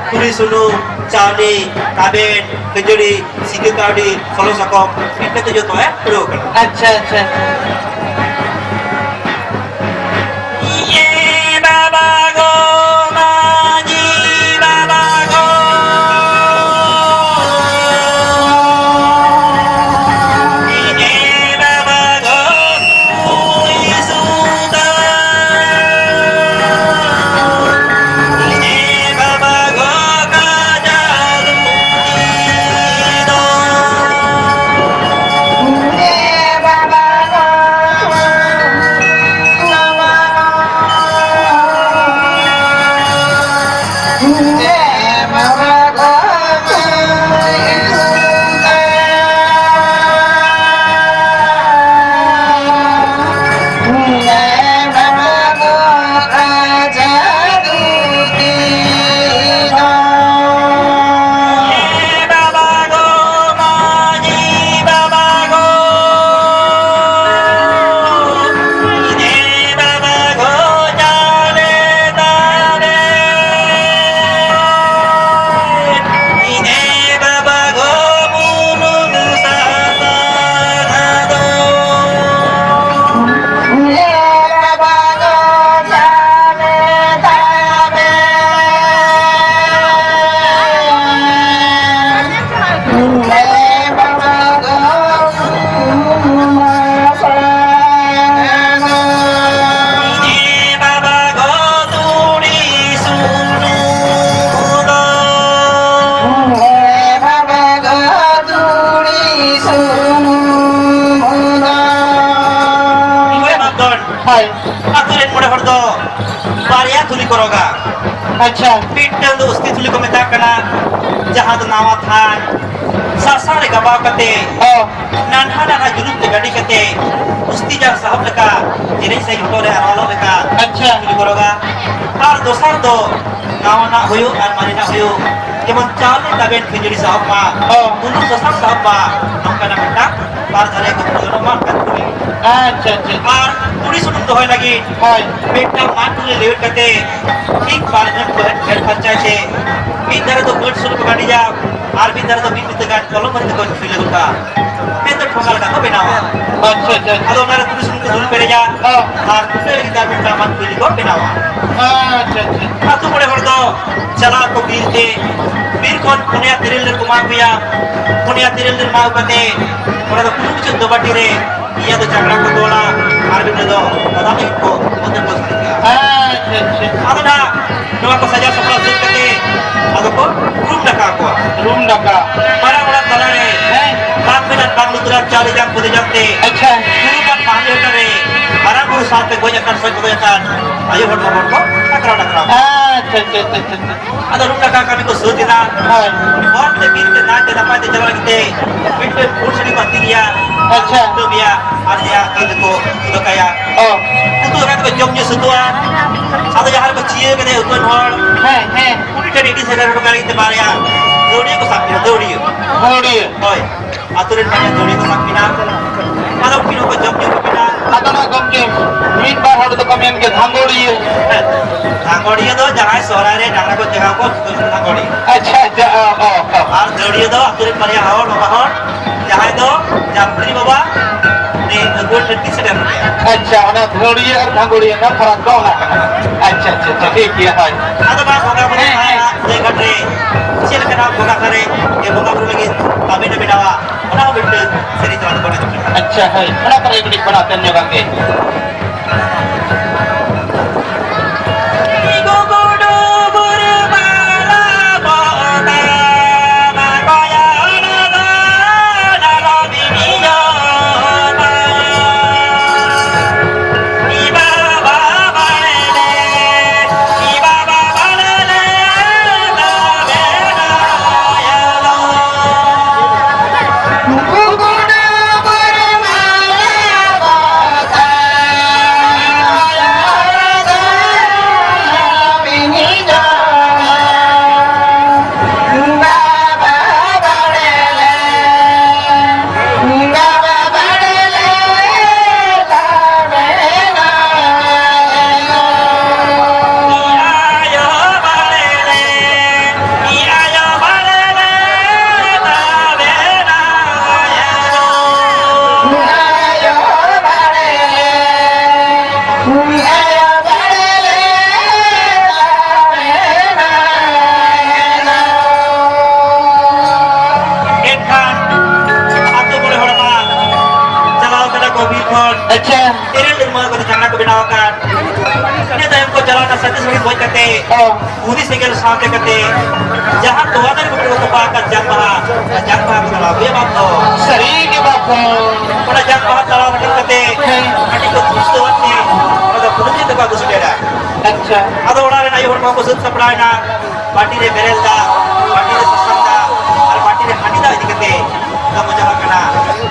ᱛᱩᱲᱤ ᱥᱩᱱᱩᱢ, ᱪᱟᱣᱞᱮ, ᱛᱟᱵᱮᱱ, ᱠᱷᱟᱹᱡᱟᱹᱲᱤ, ᱥᱤᱠᱟᱹ ᱠᱟᱹᱣᱰᱤ, ᱥᱚᱞᱚ ᱥᱟᱠᱚᱢ, ᱤᱱᱠᱟᱹ ᱛᱮ ᱡᱚᱛᱚ ᱮ ᱩᱰᱩᱠ ᱟᱠᱟᱱᱟ᱾ ᱟᱪᱪᱷᱟ, ᱟᱪᱪᱷᱟ, ᱟᱪᱪᱷᱟ᱾ ᱤᱭᱮ ᱵᱟᱵᱟ ᱜᱚ ᱢᱟᱹᱡᱷᱤ ᱵᱟᱵᱟ ᱜᱚ, ᱤᱭᱮ ᱵᱟᱵᱟ ᱜᱚ ᱠᱩᱭ ᱥᱩᱛᱟᱹᱢ, ᱤᱭᱮ ᱵᱟᱵᱟ ᱜᱚ ᱠᱟᱡᱟ ᱞᱩᱝᱜᱤ ᱫᱚ, ᱤᱭᱮ ᱵᱟᱵᱟ ᱜᱚ ᱟᱛᱳ ᱨᱮᱱ ᱢᱚᱬᱮ ᱦᱚᱲ ᱫᱚ ᱵᱟᱨᱭᱟ ᱛᱷᱩᱞᱤ ᱠᱚ ᱨᱚᱜᱟ᱾ ᱟᱪᱪᱷᱟ᱾ ᱢᱤᱫᱴᱟᱝ ᱫᱚ ᱩᱥᱛᱤ ᱛᱷᱩᱞᱤ ᱠᱚ ᱢᱮᱛᱟᱜ ᱠᱟᱱᱟ, ᱡᱟᱦᱟᱸ ᱫᱚ ᱱᱟᱣᱟ ᱛᱷᱟᱱ ᱥᱟᱥᱟᱝ ᱨᱮ ᱜᱟᱵᱟᱣ ᱠᱟᱛᱮ, ᱚ᱾ ᱱᱟᱱᱦᱟ ᱱᱟᱱᱦᱟ ᱡᱩᱞᱩᱢ ᱛᱮ ᱜᱟᱹᱰᱤ ᱠᱟᱛᱮ, ᱩᱥᱛᱤ ᱡᱟᱝ ᱥᱟᱦᱚᱵ ᱞᱮᱠᱟ, ᱡᱮᱞᱮᱧ ᱥᱟᱺᱦᱤᱡ ᱦᱚᱴᱚᱜ ᱨᱮ ᱟᱨᱣᱟᱞᱚᱜ ᱞᱮᱠᱟ ᱟᱪᱪᱷᱟ᱾ ᱛᱷᱩᱞᱤ ᱠᱚ ᱨᱚᱜᱟ᱾ ᱟᱨ ᱫᱚᱥᱟᱨ ᱫᱚ ᱱᱟᱣᱟᱱᱟᱜ ᱦᱩᱭᱩᱜ ᱟᱨ ᱢᱟᱨᱮᱱᱟᱜ ᱦᱩᱭᱩᱜ, ᱡᱮᱢᱚᱱ ᱪᱟᱣᱞᱮ ᱛᱟᱵᱮᱱ ᱠᱷᱟᱹᱡᱟᱹᱲᱤ ᱥᱟᱦᱚᱵ ᱢᱟ, ᱚ᱾ ᱵᱩᱞᱩᱝ ᱥᱟᱥᱟᱝ ᱥᱟᱦᱚᱵ ᱢᱟ, ᱱᱚᱝᱠᱟᱱᱟᱜ ᱢᱤᱫᱴᱟᱝ ᱵᱟᱨ ᱫᱷᱟᱨᱮ ᱠᱚ ᱡᱚᱱᱚᱜ ᱢᱟ, ᱚᱱᱠᱟᱱ ᱠᱩᱲᱤ᱾ ᱟᱪᱪᱷᱟ, ᱟᱪᱪᱷᱟ, ᱟᱪᱪᱷᱟ᱾ ᱟᱨ ᱛᱩᱲᱤ ᱥᱩᱱᱩᱢ ᱫᱚᱦᱚᱭ ᱞᱟᱹᱜᱤᱫ ᱦᱳᱭ᱾ ᱢᱤᱫᱴᱟᱝ ᱢᱟᱫ ᱴᱩᱞᱤ ᱞᱮᱣᱮᱫ ᱠᱟᱛᱮ ᱴᱷᱤᱠ ᱵᱟᱨ ᱜᱷᱟᱹᱴ ᱯᱷᱮᱰ ᱯᱷᱟᱨᱪᱟᱭ ᱛᱮ ᱢᱤᱫ ᱫᱷᱟᱨᱮ ᱫᱚ ᱜᱟᱹᱴ ᱥᱩᱱᱩᱢ ᱠᱚ ᱢᱟᱹᱰᱤᱡᱟ ᱟᱨ ᱢᱤᱫ ᱫᱷᱟᱨᱮ ᱫᱚ ᱢᱤᱫ ᱵᱤᱛᱟᱹ ᱜᱟᱱ ᱠᱚᱞᱚᱢ ᱠᱟᱛᱮ ᱠᱚ ᱪᱷᱩᱞᱟᱹᱣ ᱜᱚᱫ ᱠᱟᱜᱼᱟ᱾ ᱢᱮᱱᱫᱚ ᱴᱷᱚᱸᱜᱟ ᱞᱮᱠᱟ ᱠᱚ ᱵᱮᱱᱟᱣᱟ᱾ ᱟᱪᱪᱷᱟ, ᱟᱪᱪᱷᱟ, ᱟᱪᱪᱷᱟ᱾ ᱟᱫᱚ ᱚᱱᱟᱨᱮ ᱛᱩᱲᱤ ᱥᱩᱱᱩᱢ ᱠᱚ ᱫᱩᱞ ᱯᱮᱨᱮᱡᱟ ᱦᱚᱸ᱾ ᱟᱨ ᱠᱩᱴᱟᱹ ᱞᱟᱹᱜᱤᱫ ᱟᱨ ᱢᱤᱫᱴᱟᱝ ᱢᱟᱫ ᱠᱩᱭᱞᱤ ᱠᱚ ᱵᱮᱱᱟᱣᱟ᱾ ᱟᱪᱪᱷᱟ, ᱟᱪᱪᱷᱟ᱾ ᱟᱹᱛᱩ ᱢᱚᱬᱮ ᱦᱚᱲ ᱫᱚ ᱪᱟᱞᱟᱜ ᱟᱠᱚ ᱵᱤᱨ ᱛᱮ, ᱵᱤᱨ ᱠᱷᱚᱱ ᱯᱩᱱᱭᱟ ᱛᱤᱨᱤᱞ ᱰᱟᱹᱨ ᱠᱚ ᱢᱟᱜ ᱟᱹᱜᱩᱭᱟ᱾ ᱯᱩᱱᱭᱟ ᱛᱤᱨᱤᱞ ᱰᱟᱹᱨ ᱢᱟᱜ ᱟᱹᱜᱩ ᱠᱟᱛᱮ ᱚᱱᱟ ᱫᱚ ᱠᱩᱞᱦᱤ ᱢᱩᱪᱟᱹᱫ ᱫᱚᱵᱟᱴᱤ ᱨᱮ ᱤᱭᱟᱹ ᱫᱚ ᱪᱟᱠᱲᱟ ᱠᱚ ᱛᱚᱞᱟ, ᱟᱨ ᱢᱤᱫᱴᱮᱱ ᱫᱚ ᱵᱟᱫᱟᱢ ᱮᱱᱮᱡ ᱠᱚ ᱚᱱᱛᱮ ᱠᱚ ᱥᱟᱡᱟᱜᱼᱟ᱾ ᱟᱪᱪᱷᱟ, ᱟᱪᱪᱷᱟ᱾ ᱟᱫᱚ ᱱᱟᱜ ᱱᱚᱣᱟ ᱠᱚ ᱥᱟᱡᱟᱣ ᱥᱟᱯᱲᱟᱣ ᱥᱟᱹᱛ ᱠᱟᱛᱮ ᱟᱫᱚ ᱠᱚ ᱨᱩᱢ ᱰᱟᱠᱟ ᱠᱚᱣᱟ᱾ ᱨᱩᱢ ᱰᱟᱠᱟ᱾ ᱢᱟᱨᱟᱝ ᱚᱲᱟᱜ ᱛᱟᱞᱟᱨᱮ ᱦᱮᱸ᱾ ᱵᱟᱝ ᱢᱮᱱᱟᱜ ᱵᱟᱝ ᱞᱩᱛᱩᱨᱟᱜ ᱪᱟᱣᱞᱮ ᱡᱟᱝ ᱠᱚᱫᱮ ᱡᱟᱝ ᱛᱮ ᱟᱪᱪᱷᱟ᱾ ᱫᱩᱲᱩᱵ ᱟᱨ ᱢᱟᱦᱞᱮ ᱦᱚᱴᱟ ᱨᱮ ᱢᱟᱨᱟᱝ ᱵᱩᱨᱩ ᱥᱟᱶᱛᱮ ᱜᱚᱡ ᱟᱠᱟᱱ ᱥᱚᱡ ᱠᱚᱫᱚ ᱟᱠᱟᱱ ᱟᱭᱳ ᱦᱚᱲ ᱵᱟᱵᱟ ᱦᱚᱲ ᱠᱚ ᱴᱟᱠᱨᱟᱣ ᱴᱟᱠᱨᱟᱣ᱾ ᱟᱪᱪᱷᱟ, ᱟᱪᱪᱷᱟ, ᱟᱪᱪᱷᱟ, ᱟᱪᱪᱷᱟ᱾ ᱟᱫᱚ ᱨᱩᱢ ᱰᱟᱠᱟ ᱠᱟᱹᱢᱤ ᱠᱚ ᱥᱟᱹᱛ ᱮᱱᱟ᱾ ᱦᱳᱭ᱾ ᱦᱚᱨ ᱛᱮ ᱵᱤᱨ ᱛᱮ ᱱᱟᱭᱛᱮ ᱱᱟᱯᱟᱭ ᱛᱮ ᱪᱟᱞᱟᱣ ᱞᱟᱹᱜᱤᱫ ᱛᱮ ᱢᱤᱫᱴᱮᱱ ᱯᱩᱸᱰ ᱥᱟᱹᱰᱤ ᱠᱚ ᱟᱹᱛᱤᱧ ᱮᱭᱟ᱾ ᱟᱪᱪᱷᱟ᱾ ᱠᱩᱴᱟᱹᱢ ᱮᱭᱟ ᱟᱨ ᱮᱭᱟ ᱛᱤ ᱛᱮᱠᱚ ᱩᱫᱟᱹᱠᱟᱭᱟ᱾ ᱚ᱾ ᱩᱛᱩ ᱫᱟᱠᱟ ᱛᱮᱠᱚ ᱡᱚᱢ ᱧᱩ ᱥᱟᱹᱛᱚᱜᱼᱟ᱾ ᱟᱫᱚ ᱡᱟᱦᱟᱸ ᱨᱮᱠᱚ ᱪᱤᱭᱟᱹ ᱠᱟᱫᱮ ᱩᱛᱟᱹᱱ ᱦᱚᱲ, ᱦᱮᱸ, ᱦᱮᱸ᱾ ᱩᱱᱤ ᱴᱷᱮᱱ ᱤᱫᱤ ᱥᱮᱴᱮᱨ ᱦᱚᱴᱚ ᱠᱟᱜ ᱞᱟᱹᱜᱤᱫ ᱛᱮ ᱵᱟᱨᱭᱟ ᱫᱟᱹᱣᱲᱤᱭᱟᱹ ᱠᱚ ᱥᱟᱵ ᱠᱮᱫᱟ, ᱫᱟᱹᱣᱲᱤᱭᱟᱹ᱾ ᱫᱟᱹᱣᱲᱤᱭᱟᱹ᱾ ᱦᱳᱭ᱾ ᱟᱛᱳ ᱨᱮᱱ ᱵᱟᱨᱭᱟ ᱫᱟᱹᱣᱲᱤᱭᱟᱹ ᱠᱚ ᱥᱟᱵ ᱠᱤᱱᱟ᱾ ᱟᱫᱚ ᱩᱱᱠᱤᱱ ᱦᱚᱸᱠᱚ ᱡᱚᱢ ᱧᱩ ᱠᱚ ᱠᱮᱫᱟ᱾ ᱟᱫᱚ ᱱᱟᱜ ᱜᱚᱢᱠᱮ, ᱢᱤᱫ ᱵᱟᱨ ᱦᱚᱲ ᱫᱚᱠᱚ ᱢᱮᱱ ᱜᱮᱭᱟ ᱫᱷᱟᱸᱜᱚᱲᱤᱭᱟᱹ᱾ ᱦᱮᱸ, ᱫᱷᱟᱸᱜᱚᱲᱤᱭᱟᱹ ᱫᱚ ᱡᱟᱦᱟᱸᱭ ᱥᱚᱦᱨᱟᱭ ᱨᱮ ᱰᱟᱝᱨᱟ ᱠᱚ ᱪᱟᱸᱜᱟᱣ ᱠᱚᱣᱟ, ᱩᱱᱠᱩ ᱫᱚ ᱫᱷᱟᱸᱜᱚᱲᱤᱭᱟᱹ᱾ ᱟᱪᱪᱷᱟ, ᱟᱪᱪᱷᱟ, ᱚ, ᱚ, ᱚ᱾ ᱟᱨ ᱫᱟᱹᱣᱲᱤᱭᱟᱹ ᱫᱚ ᱟᱛᱳ ᱨᱮᱱ ᱵᱟᱨᱭᱟ ᱦᱚᱲ, ᱵᱟᱵᱟ ᱦᱚᱲ, ᱡᱟᱦᱟᱸᱭ ᱫᱚ ᱡᱟᱢᱛᱨᱤ ᱵᱟᱵᱟ, ᱩᱱᱤ ᱟᱹᱜᱩᱣᱟᱹ ᱴᱷᱮᱱ ᱠᱤᱱ ᱥᱮᱴᱮᱨ ᱦᱚᱴᱚ ᱠᱟᱭᱟ᱾ ᱟᱪᱪᱷᱟ, ᱚᱱᱟ ᱫᱷᱟᱹᱣᱲᱤᱭᱟᱹ ᱟᱨ ᱫᱷᱟᱸᱜᱚᱲᱤᱭᱟᱹ ᱨᱮᱱᱟᱜ ᱯᱷᱟᱨᱟᱠ ᱫᱚ ᱚᱱᱟ ᱠᱟᱱᱟ᱾ ᱟᱪᱪᱷᱟ, ᱟᱪᱪᱷᱟ, ᱟᱪᱪᱷᱟ, ᱴᱷᱤᱠ ᱜᱮᱭᱟ, ᱦᱳᱭ᱾ ᱟᱫᱚ ᱵᱟᱝ ᱵᱚᱸᱜᱟ ᱵᱩᱨᱩ ᱦᱮᱸ, ᱦᱮᱸ᱾ ᱢᱟᱦᱟ ᱜᱟᱹᱭ ᱜᱷᱟᱴ ᱨᱮ ᱪᱮᱫ ᱞᱮᱠᱟᱱᱟᱜ ᱵᱚᱸᱜᱟ ᱥᱟᱨᱮᱡ ᱜᱮ ᱵᱚᱸᱜᱟ ᱵᱩᱨᱩ ᱞᱟᱹᱜᱤᱫ ᱛᱟᱵᱮᱱ ᱮ ᱵᱮᱱᱟᱣᱟ, ᱚᱱᱟ ᱦᱚᱸ ᱢᱤᱫᱴᱟᱹᱝ ᱥᱮᱨᱮᱧ ᱛᱟᱞᱟ ᱛᱮᱵᱚᱱ ᱟᱸᱡᱚᱢ ᱞᱮᱜᱟ᱾ ᱟᱪᱪᱷᱟ, ᱦᱳᱭ, ᱚᱱᱟ ᱠᱚᱨᱮ ᱠᱟᱹᱴᱤᱡ ᱵᱚᱱ ᱟᱛᱮᱱ ᱧᱚᱜᱟᱜ ᱜᱮ᱾ ᱮᱱᱠᱷᱟᱱ ᱟᱛᱳ ᱢᱚᱬᱮ ᱦᱚᱲ ᱢᱟ ᱪᱟᱞᱟᱣ ᱠᱟᱱᱟ ᱠᱚ ᱵᱤᱨ ᱠᱷᱚᱱ᱾ ᱟᱪᱪᱷᱟ᱾ ᱛᱮᱨᱮᱞ ᱰᱟᱹᱨᱢᱟᱹ ᱠᱚᱛᱮ ᱡᱟᱸᱜᱟ ᱠᱚ ᱵᱮᱱᱟᱣ ᱟᱠᱟᱫ᱾ ᱤᱱᱟᱹ ᱛᱟᱭᱚᱢ ᱠᱚ ᱪᱟᱞᱟᱣ ᱮᱱᱟ ᱥᱟᱹᱛᱤ ᱥᱟᱹᱲᱤ ᱵᱚᱡ ᱠᱟᱛᱮ᱾ ᱦᱚᱸ᱾ ᱵᱩᱫᱷᱤ ᱥᱮᱸᱜᱮᱞ ᱥᱟᱶᱛᱮ ᱠᱟᱛᱮ ᱡᱟᱦᱟᱸ ᱛᱚᱣᱟ ᱫᱟᱨᱮ ᱵᱩᱴᱟᱹ ᱨᱮᱠᱚ ᱛᱚᱯᱟ ᱟᱠᱟᱫ ᱡᱟᱝ ᱵᱟᱦᱟ, ᱚᱱᱟ ᱡᱟᱝ ᱵᱟᱦᱟ ᱠᱚ ᱛᱟᱲᱟᱣ ᱟᱹᱜᱩᱭᱟ ᱵᱟᱯ ᱫᱚ᱾ ᱥᱟᱹᱨᱤ ᱜᱮ ᱵᱟᱯ ᱫᱚ᱾ ᱚᱱᱟ ᱡᱟᱝ ᱵᱟᱦᱟ ᱛᱟᱲᱟᱣ ᱨᱟᱠᱟᱵ ᱠᱟᱛᱮ ᱦᱮᱸ᱾ ᱦᱟᱺᱰᱤ ᱠᱚ ᱫᱷᱩᱥᱟᱹᱣ ᱟᱛᱮ ᱚᱱᱟ ᱫᱚ ᱠᱩᱞᱦᱤ ᱛᱮᱠᱚ ᱟᱹᱜᱩ ᱥᱮᱴᱮᱨᱟ᱾ ᱟᱪᱪᱷᱟ᱾ ᱟᱫᱚ ᱚᱲᱟᱜ ᱨᱮᱱ ᱟᱭᱳ ᱦᱚᱲ ᱠᱚᱦᱚᱸ ᱠᱚ ᱥᱟᱹᱛ ᱥᱟᱯᱲᱟᱣ ᱮᱱᱟ, ᱵᱟᱹᱴᱤ ᱨᱮ ᱵᱮᱨᱮᱞ ᱫᱟᱜ, ᱵᱟᱹᱴᱤ ᱨᱮ ᱥᱟᱥᱟᱝ ᱫᱟᱜ ᱟᱨ ᱵᱟᱹᱴᱤ ᱨᱮ ᱦᱟᱺᱰᱤ ᱫᱟᱜ ᱤᱫᱤ ᱠᱟᱛᱮ ᱫᱚ ᱠᱚ ᱪᱟᱞᱟᱜ ᱠᱟᱱᱟ᱾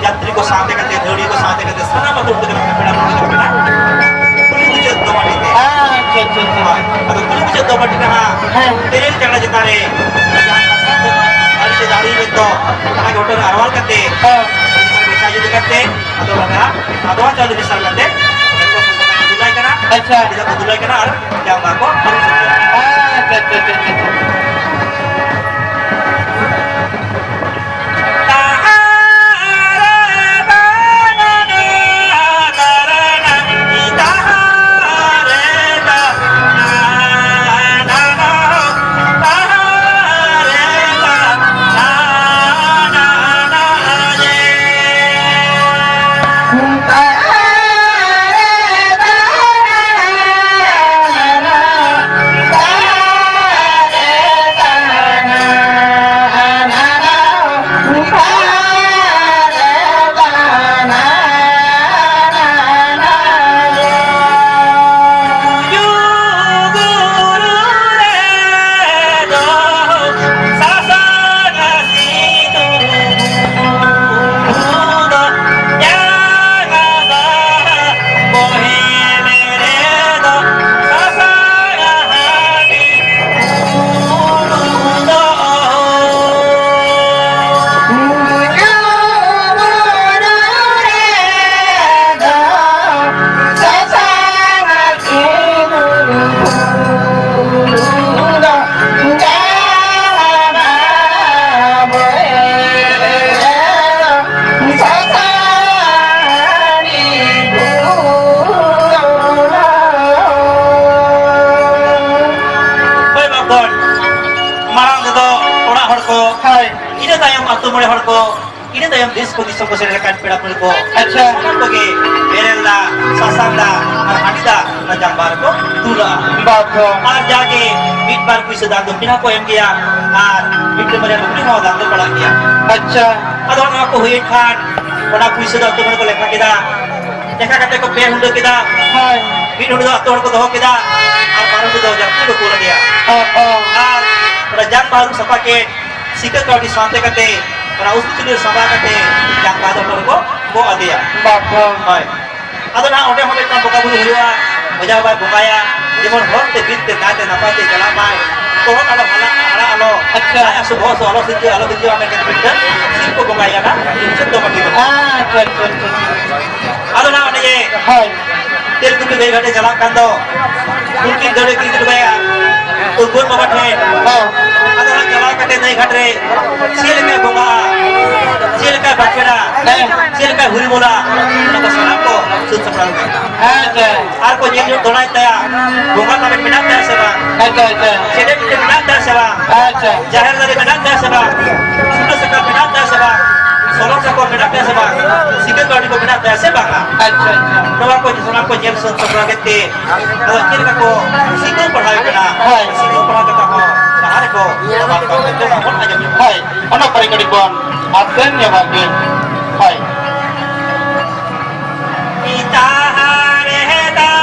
ᱡᱟᱛᱨᱤ ᱠᱚ ᱥᱟᱶᱛᱮ ᱠᱟᱛᱮ, ᱫᱟᱹᱣᱲᱤ ᱠᱚ ᱥᱟᱶᱛᱮ ᱠᱟᱛᱮ, ᱥᱟᱱᱟᱢ ᱟᱹᱛᱩ ᱨᱮᱱ ᱯᱮᱲᱟ ᱯᱟᱹᱲᱦᱟᱹ ᱠᱚ ᱪᱟᱞᱟᱜ ᱠᱟᱱᱟ᱾ ᱠᱩᱞᱦᱤ ᱢᱩᱪᱟᱹᱫ ᱫᱚ ᱢᱟᱹᱴᱤ ᱛᱮ᱾ ᱟᱪᱪᱷᱟ, ᱟᱪᱪᱷᱟ, ᱟᱪᱪᱷᱟ᱾ ᱦᱳᱭ᱾ ᱟᱫᱚ ᱠᱩᱞᱦᱤ ᱢᱩᱪᱟᱹᱫ ᱫᱚ ᱢᱟᱹᱴᱤ ᱨᱮ ᱦᱟᱸᱜ ᱦᱮᱸ᱾ ᱛᱮᱨᱮᱞ ᱪᱟᱸᱜᱟ ᱪᱮᱛᱟᱱ ᱨᱮ ᱡᱟᱦᱟᱸ ᱥᱟᱥᱟᱝ ᱫᱟᱨᱮ ᱛᱮ ᱫᱟᱲᱮ ᱢᱮᱱ ᱫᱚ, ᱚᱱᱟ ᱜᱮ ᱦᱚᱴᱚᱜ ᱨᱮ ᱟᱨᱣᱟᱞ ᱠᱟᱛᱮ, ᱦᱮᱸ᱾ ᱜᱚᱪᱷᱟ ᱡᱩᱛ ᱠᱟᱛᱮ, ᱟᱫᱚ ᱚᱱᱟ ᱟᱫᱣᱟ ᱪᱟᱣᱞᱮ ᱢᱮᱥᱟᱞ ᱠᱟᱛᱮ, ᱡᱚᱛᱚ ᱥᱟᱥᱟᱝ ᱠᱚ ᱫᱩᱞᱟᱭ ᱠᱟᱱᱟ᱾ ᱟᱪᱪᱷᱟ᱾ ᱟᱨ ᱡᱟᱦᱟᱸ ᱠᱚ ᱫᱩᱞᱟᱭ ᱠᱟᱱᱟ ᱟᱨ ᱡᱟᱦᱟᱸ ᱠᱚ ᱟᱹᱨᱩᱵ ᱥᱟᱹᱛ ᱠᱟᱱᱟ᱾ ᱟᱪᱪᱷᱟ, ᱟᱪᱪᱷᱟ, ᱟᱪᱪᱷᱟ, ᱟᱪᱪᱷᱟ᱾ ᱢᱚᱬᱮ ᱦᱚᱲ ᱠᱚ, ᱤᱱᱟᱹ ᱛᱟᱭᱚᱢ ᱫᱮᱥ ᱠᱚ ᱫᱤᱥᱚᱢ ᱠᱚ ᱥᱮᱴᱮᱨ ᱟᱠᱟᱱ ᱯᱮᱲᱟ ᱯᱟᱹᱲᱦᱟᱹ ᱠᱚ, ᱟᱪᱪᱷᱟ᱾ ᱥᱟᱱᱟᱢ ᱠᱚᱜᱮ ᱵᱮᱨᱮᱞ ᱫᱟᱜ, ᱥᱟᱥᱟᱝ ᱫᱟᱜ ᱟᱨ ᱦᱟᱺᱰᱤ ᱫᱟᱜ ᱚᱱᱟ ᱡᱟᱝ ᱵᱟᱦᱟ ᱨᱮᱠᱚ ᱫᱩᱞᱟᱜᱼᱟ᱾ ᱵᱟᱯ ᱨᱮ᱾ ᱟᱨ ᱡᱟᱜᱮ ᱢᱤᱫ ᱵᱟᱨ ᱯᱩᱭᱥᱟᱹ ᱫᱟᱱ ᱫᱚᱠᱷᱤᱱᱟ ᱠᱚ ᱮᱢ ᱜᱮᱭᱟ ᱟᱨ ᱢᱤᱫᱴᱮᱱ ᱵᱟᱨᱭᱟ ᱞᱩᱜᱽᱲᱤ ᱦᱚᱸ ᱫᱟᱱ ᱫᱚ ᱯᱟᱲᱟᱜ ᱜᱮᱭᱟ᱾ ᱟᱪᱪᱷᱟ᱾ ᱟᱫᱚ ᱱᱚᱣᱟ ᱠᱚ ᱦᱩᱭᱮᱱ ᱠᱷᱟᱱ ᱚᱱᱟ ᱯᱩᱭᱥᱟᱹ ᱫᱚ ᱟᱹᱛᱩ ᱦᱚᱲ ᱠᱚ ᱞᱮᱠᱷᱟ ᱠᱮᱫᱟ᱾ ᱞᱮᱠᱷᱟ ᱠᱟᱛᱮ ᱠᱚ ᱯᱮ ᱦᱩᱸᱰᱟᱹ ᱠᱮᱫᱟ᱾ ᱦᱳᱭ᱾ ᱢᱤᱫ ᱦᱩᱸᱰᱟᱹ ᱫᱚ ᱟᱹᱛᱩ ᱦᱚᱲ ᱠᱚ ᱫᱚᱦᱚ ᱠᱮᱫᱟ ᱟᱨ ᱵᱟᱨ ᱦᱩᱸᱰᱟᱹ ᱫᱚ ᱡᱟᱹᱛᱤ ᱠᱚ ᱠᱩᱞ ᱟᱫᱮᱭᱟ᱾ ᱚ, ᱚ᱾ ᱟᱨ ᱚᱱᱟ ᱡᱟᱝ ᱵᱟᱦᱟ ᱟᱹᱨᱩᱵ ᱥᱟᱯᱷᱟ ᱠᱮᱫ, ᱥᱤᱠᱟᱹ ᱠᱟᱹᱣᱰᱤ ᱥᱟᱶᱛᱮ ᱠᱟᱛᱮ ᱚᱱᱟ ᱩᱥᱩ ᱪᱩᱞᱤ ᱨᱮ ᱥᱟᱸᱵᱟᱣ ᱠᱟᱛᱮ ᱡᱟᱝ ᱵᱟᱦᱟ ᱫᱚ ᱦᱚᱲ ᱠᱚ ᱵᱚᱦᱚᱜ ᱟᱫᱮᱭᱟ᱾ ᱵᱟᱯ ᱨᱮ᱾ ᱦᱳᱭ᱾ ᱟᱫᱚ ᱱᱟᱦᱟᱜ ᱚᱸᱰᱮ ᱦᱚᱸ ᱢᱤᱫᱴᱟᱝ ᱵᱚᱸᱜᱟ ᱵᱩᱨᱩ ᱦᱩᱭᱩᱜᱼᱟ, ᱚᱡᱷᱟ ᱵᱟᱵᱟᱭ ᱵᱚᱸᱜᱟᱭᱟ, ᱡᱮᱢᱚᱱ ᱦᱚᱨ ᱛᱮ ᱵᱤᱨ ᱛᱮ ᱱᱟᱭᱛᱮ ᱱᱟᱯᱟᱭ ᱛᱮ ᱪᱟᱞᱟᱜ ᱢᱟᱭ, ᱛᱚᱦᱚᱫ ᱟᱞᱚ ᱦᱟᱞᱟ ᱟᱲᱟᱜ ᱟᱞᱚ, ᱟᱪᱪᱷᱟ᱾ ᱞᱟᱡ ᱦᱟᱹᱥᱩ ᱵᱚᱦᱚᱜ ᱦᱟᱹᱥᱩ ᱟᱞᱚ ᱥᱤᱨᱡᱟᱹᱜ, ᱟᱞᱚ ᱥᱤᱨᱡᱟᱹᱜᱼᱟ ᱢᱮᱱᱛᱮ ᱢᱤᱫᱴᱟᱝ ᱥᱤᱢ ᱠᱚ ᱵᱚᱸᱜᱟᱭᱟ ᱱᱟᱦᱟᱜ ᱢᱩᱪᱟᱹᱫ ᱫᱚ ᱵᱟᱹᱠᱤ ᱫᱚ᱾ ᱟᱪᱪᱷᱟ, ᱟᱪᱪᱷᱟ, ᱟᱪᱪᱷᱟ, ᱟᱪᱪᱷᱟ᱾ ᱟᱫᱚ ᱱᱟᱦᱟᱜ ᱚᱸᱰᱮ ᱡᱮ ᱦᱳᱭ᱾ ᱛᱮᱞᱠᱩᱯᱤ ᱜᱟᱹᱭ ᱜᱷᱟᱴᱮ ᱪᱟᱞᱟᱜ ᱠᱟᱱ ᱫᱚ, ᱩᱱᱠᱤᱱ ᱫᱟᱹᱲᱮ ᱠᱤᱱ ᱫᱩᱲᱩᱵᱟᱭᱟ ᱩᱨᱜᱩᱱ ᱵᱟᱵᱟ ᱴᱷᱮᱱ᱾ ᱦᱮᱸ᱾ ᱟᱫᱚ ᱦᱟᱸᱜ ᱪᱟᱞᱟᱣ ᱠᱟᱛᱮ ᱱᱟᱹᱭ ᱜᱷᱟᱴ ᱨᱮ ᱪᱮᱫ ᱞᱮᱠᱟᱭ ᱵᱚᱸᱜᱟᱜᱼᱟ, ᱪᱮᱫ ᱞᱮᱠᱟᱭ ᱵᱟᱸᱠᱷᱮᱲᱟ, ᱦᱮᱸ᱾ ᱪᱮᱫ ᱞᱮᱠᱟᱭ ᱦᱩᱨᱤ ᱵᱚᱞᱟ, ᱚᱱᱟ ᱠᱚ ᱥᱟᱱᱟᱢ ᱠᱚ ᱥᱟᱹᱛ ᱥᱟᱯᱲᱟᱣ ᱠᱟᱜᱼᱟ᱾ ᱦᱮᱸ, ᱦᱮᱸ᱾ ᱟᱨ ᱠᱚ ᱧᱮᱞ ᱧᱚᱜ ᱫᱚᱲᱟᱭ ᱛᱟᱭᱟ, ᱵᱚᱸᱜᱟ ᱛᱟᱵᱮᱱ ᱢᱮᱱᱟᱜ ᱛᱟᱭᱟ ᱥᱮ ᱵᱟᱝ? ᱟᱪᱪᱷᱟ, ᱟᱪᱪᱷᱟ᱾ ᱪᱮᱫᱮ ᱢᱤᱫᱴᱮᱱ ᱢᱮᱱᱟᱜ ᱛᱟᱭᱟ ᱥᱮ ᱵᱟᱝ? ᱟᱪᱪᱷᱟ᱾ ᱡᱟᱦᱮᱨ ᱫᱟᱨᱮ ᱢᱮᱱᱟᱜ ᱛᱟᱭᱟ ᱥᱮ ᱵᱟᱝ? ᱥᱩᱴᱟᱹ ᱥᱟᱠᱟᱢ ᱢᱮᱱᱟᱜ ᱛᱟᱭᱟ ᱥᱮ ᱵᱟᱝ? ᱥᱚᱞᱚᱝ ᱥᱟᱠᱟᱢ ᱢᱮᱱᱟᱜ ᱛᱟᱭᱟ ᱥᱮ ᱵᱟᱝ? ᱥᱤᱸᱜᱟᱹ ᱠᱟᱹᱣᱰᱤ ᱠᱚ ᱢᱮᱱᱟᱜ ᱛᱟᱭᱟ ᱥᱮ ᱵᱟᱝᱟ? ᱟᱪᱪᱷᱟ, ᱟᱪᱪᱷᱟ᱾ ᱱᱚᱣᱟ ᱠᱚ ᱥᱟᱱᱟᱢ ᱠᱚ ᱧᱮᱞ ᱥᱟᱹᱛ ᱥᱟᱯᱲᱟᱣ ᱠᱮᱫ ᱛᱮ, ᱟᱫᱚ ᱪᱮᱫ ᱞᱮᱠᱟ ᱠᱚ ᱥᱤᱸᱜᱟᱹ ᱯᱟᱲᱦᱟᱣ ᱠᱟᱱᱟ? ᱦᱳᱭ᱾ ᱥᱤᱸᱜᱟᱹ ᱯᱟᱲᱦᱟᱣ ᱠᱟᱛᱮ ᱦᱚᱸ ᱡᱟᱦᱟᱸ ᱨᱮᱠᱚ ᱵᱟᱨ ᱯᱮ ᱦᱚᱲ ᱵᱚᱱ ᱟᱸᱡᱚᱢ ᱧᱚᱜ᱾ ᱦᱳᱭ, ᱚᱱᱟ ᱯᱟᱹᱨᱤ ᱠᱟᱹᱴᱤᱡ ᱵᱚᱱ ᱟᱛᱮᱱ ᱧᱚᱜᱟ ᱜᱮ᱾ ᱦᱳᱭ᱾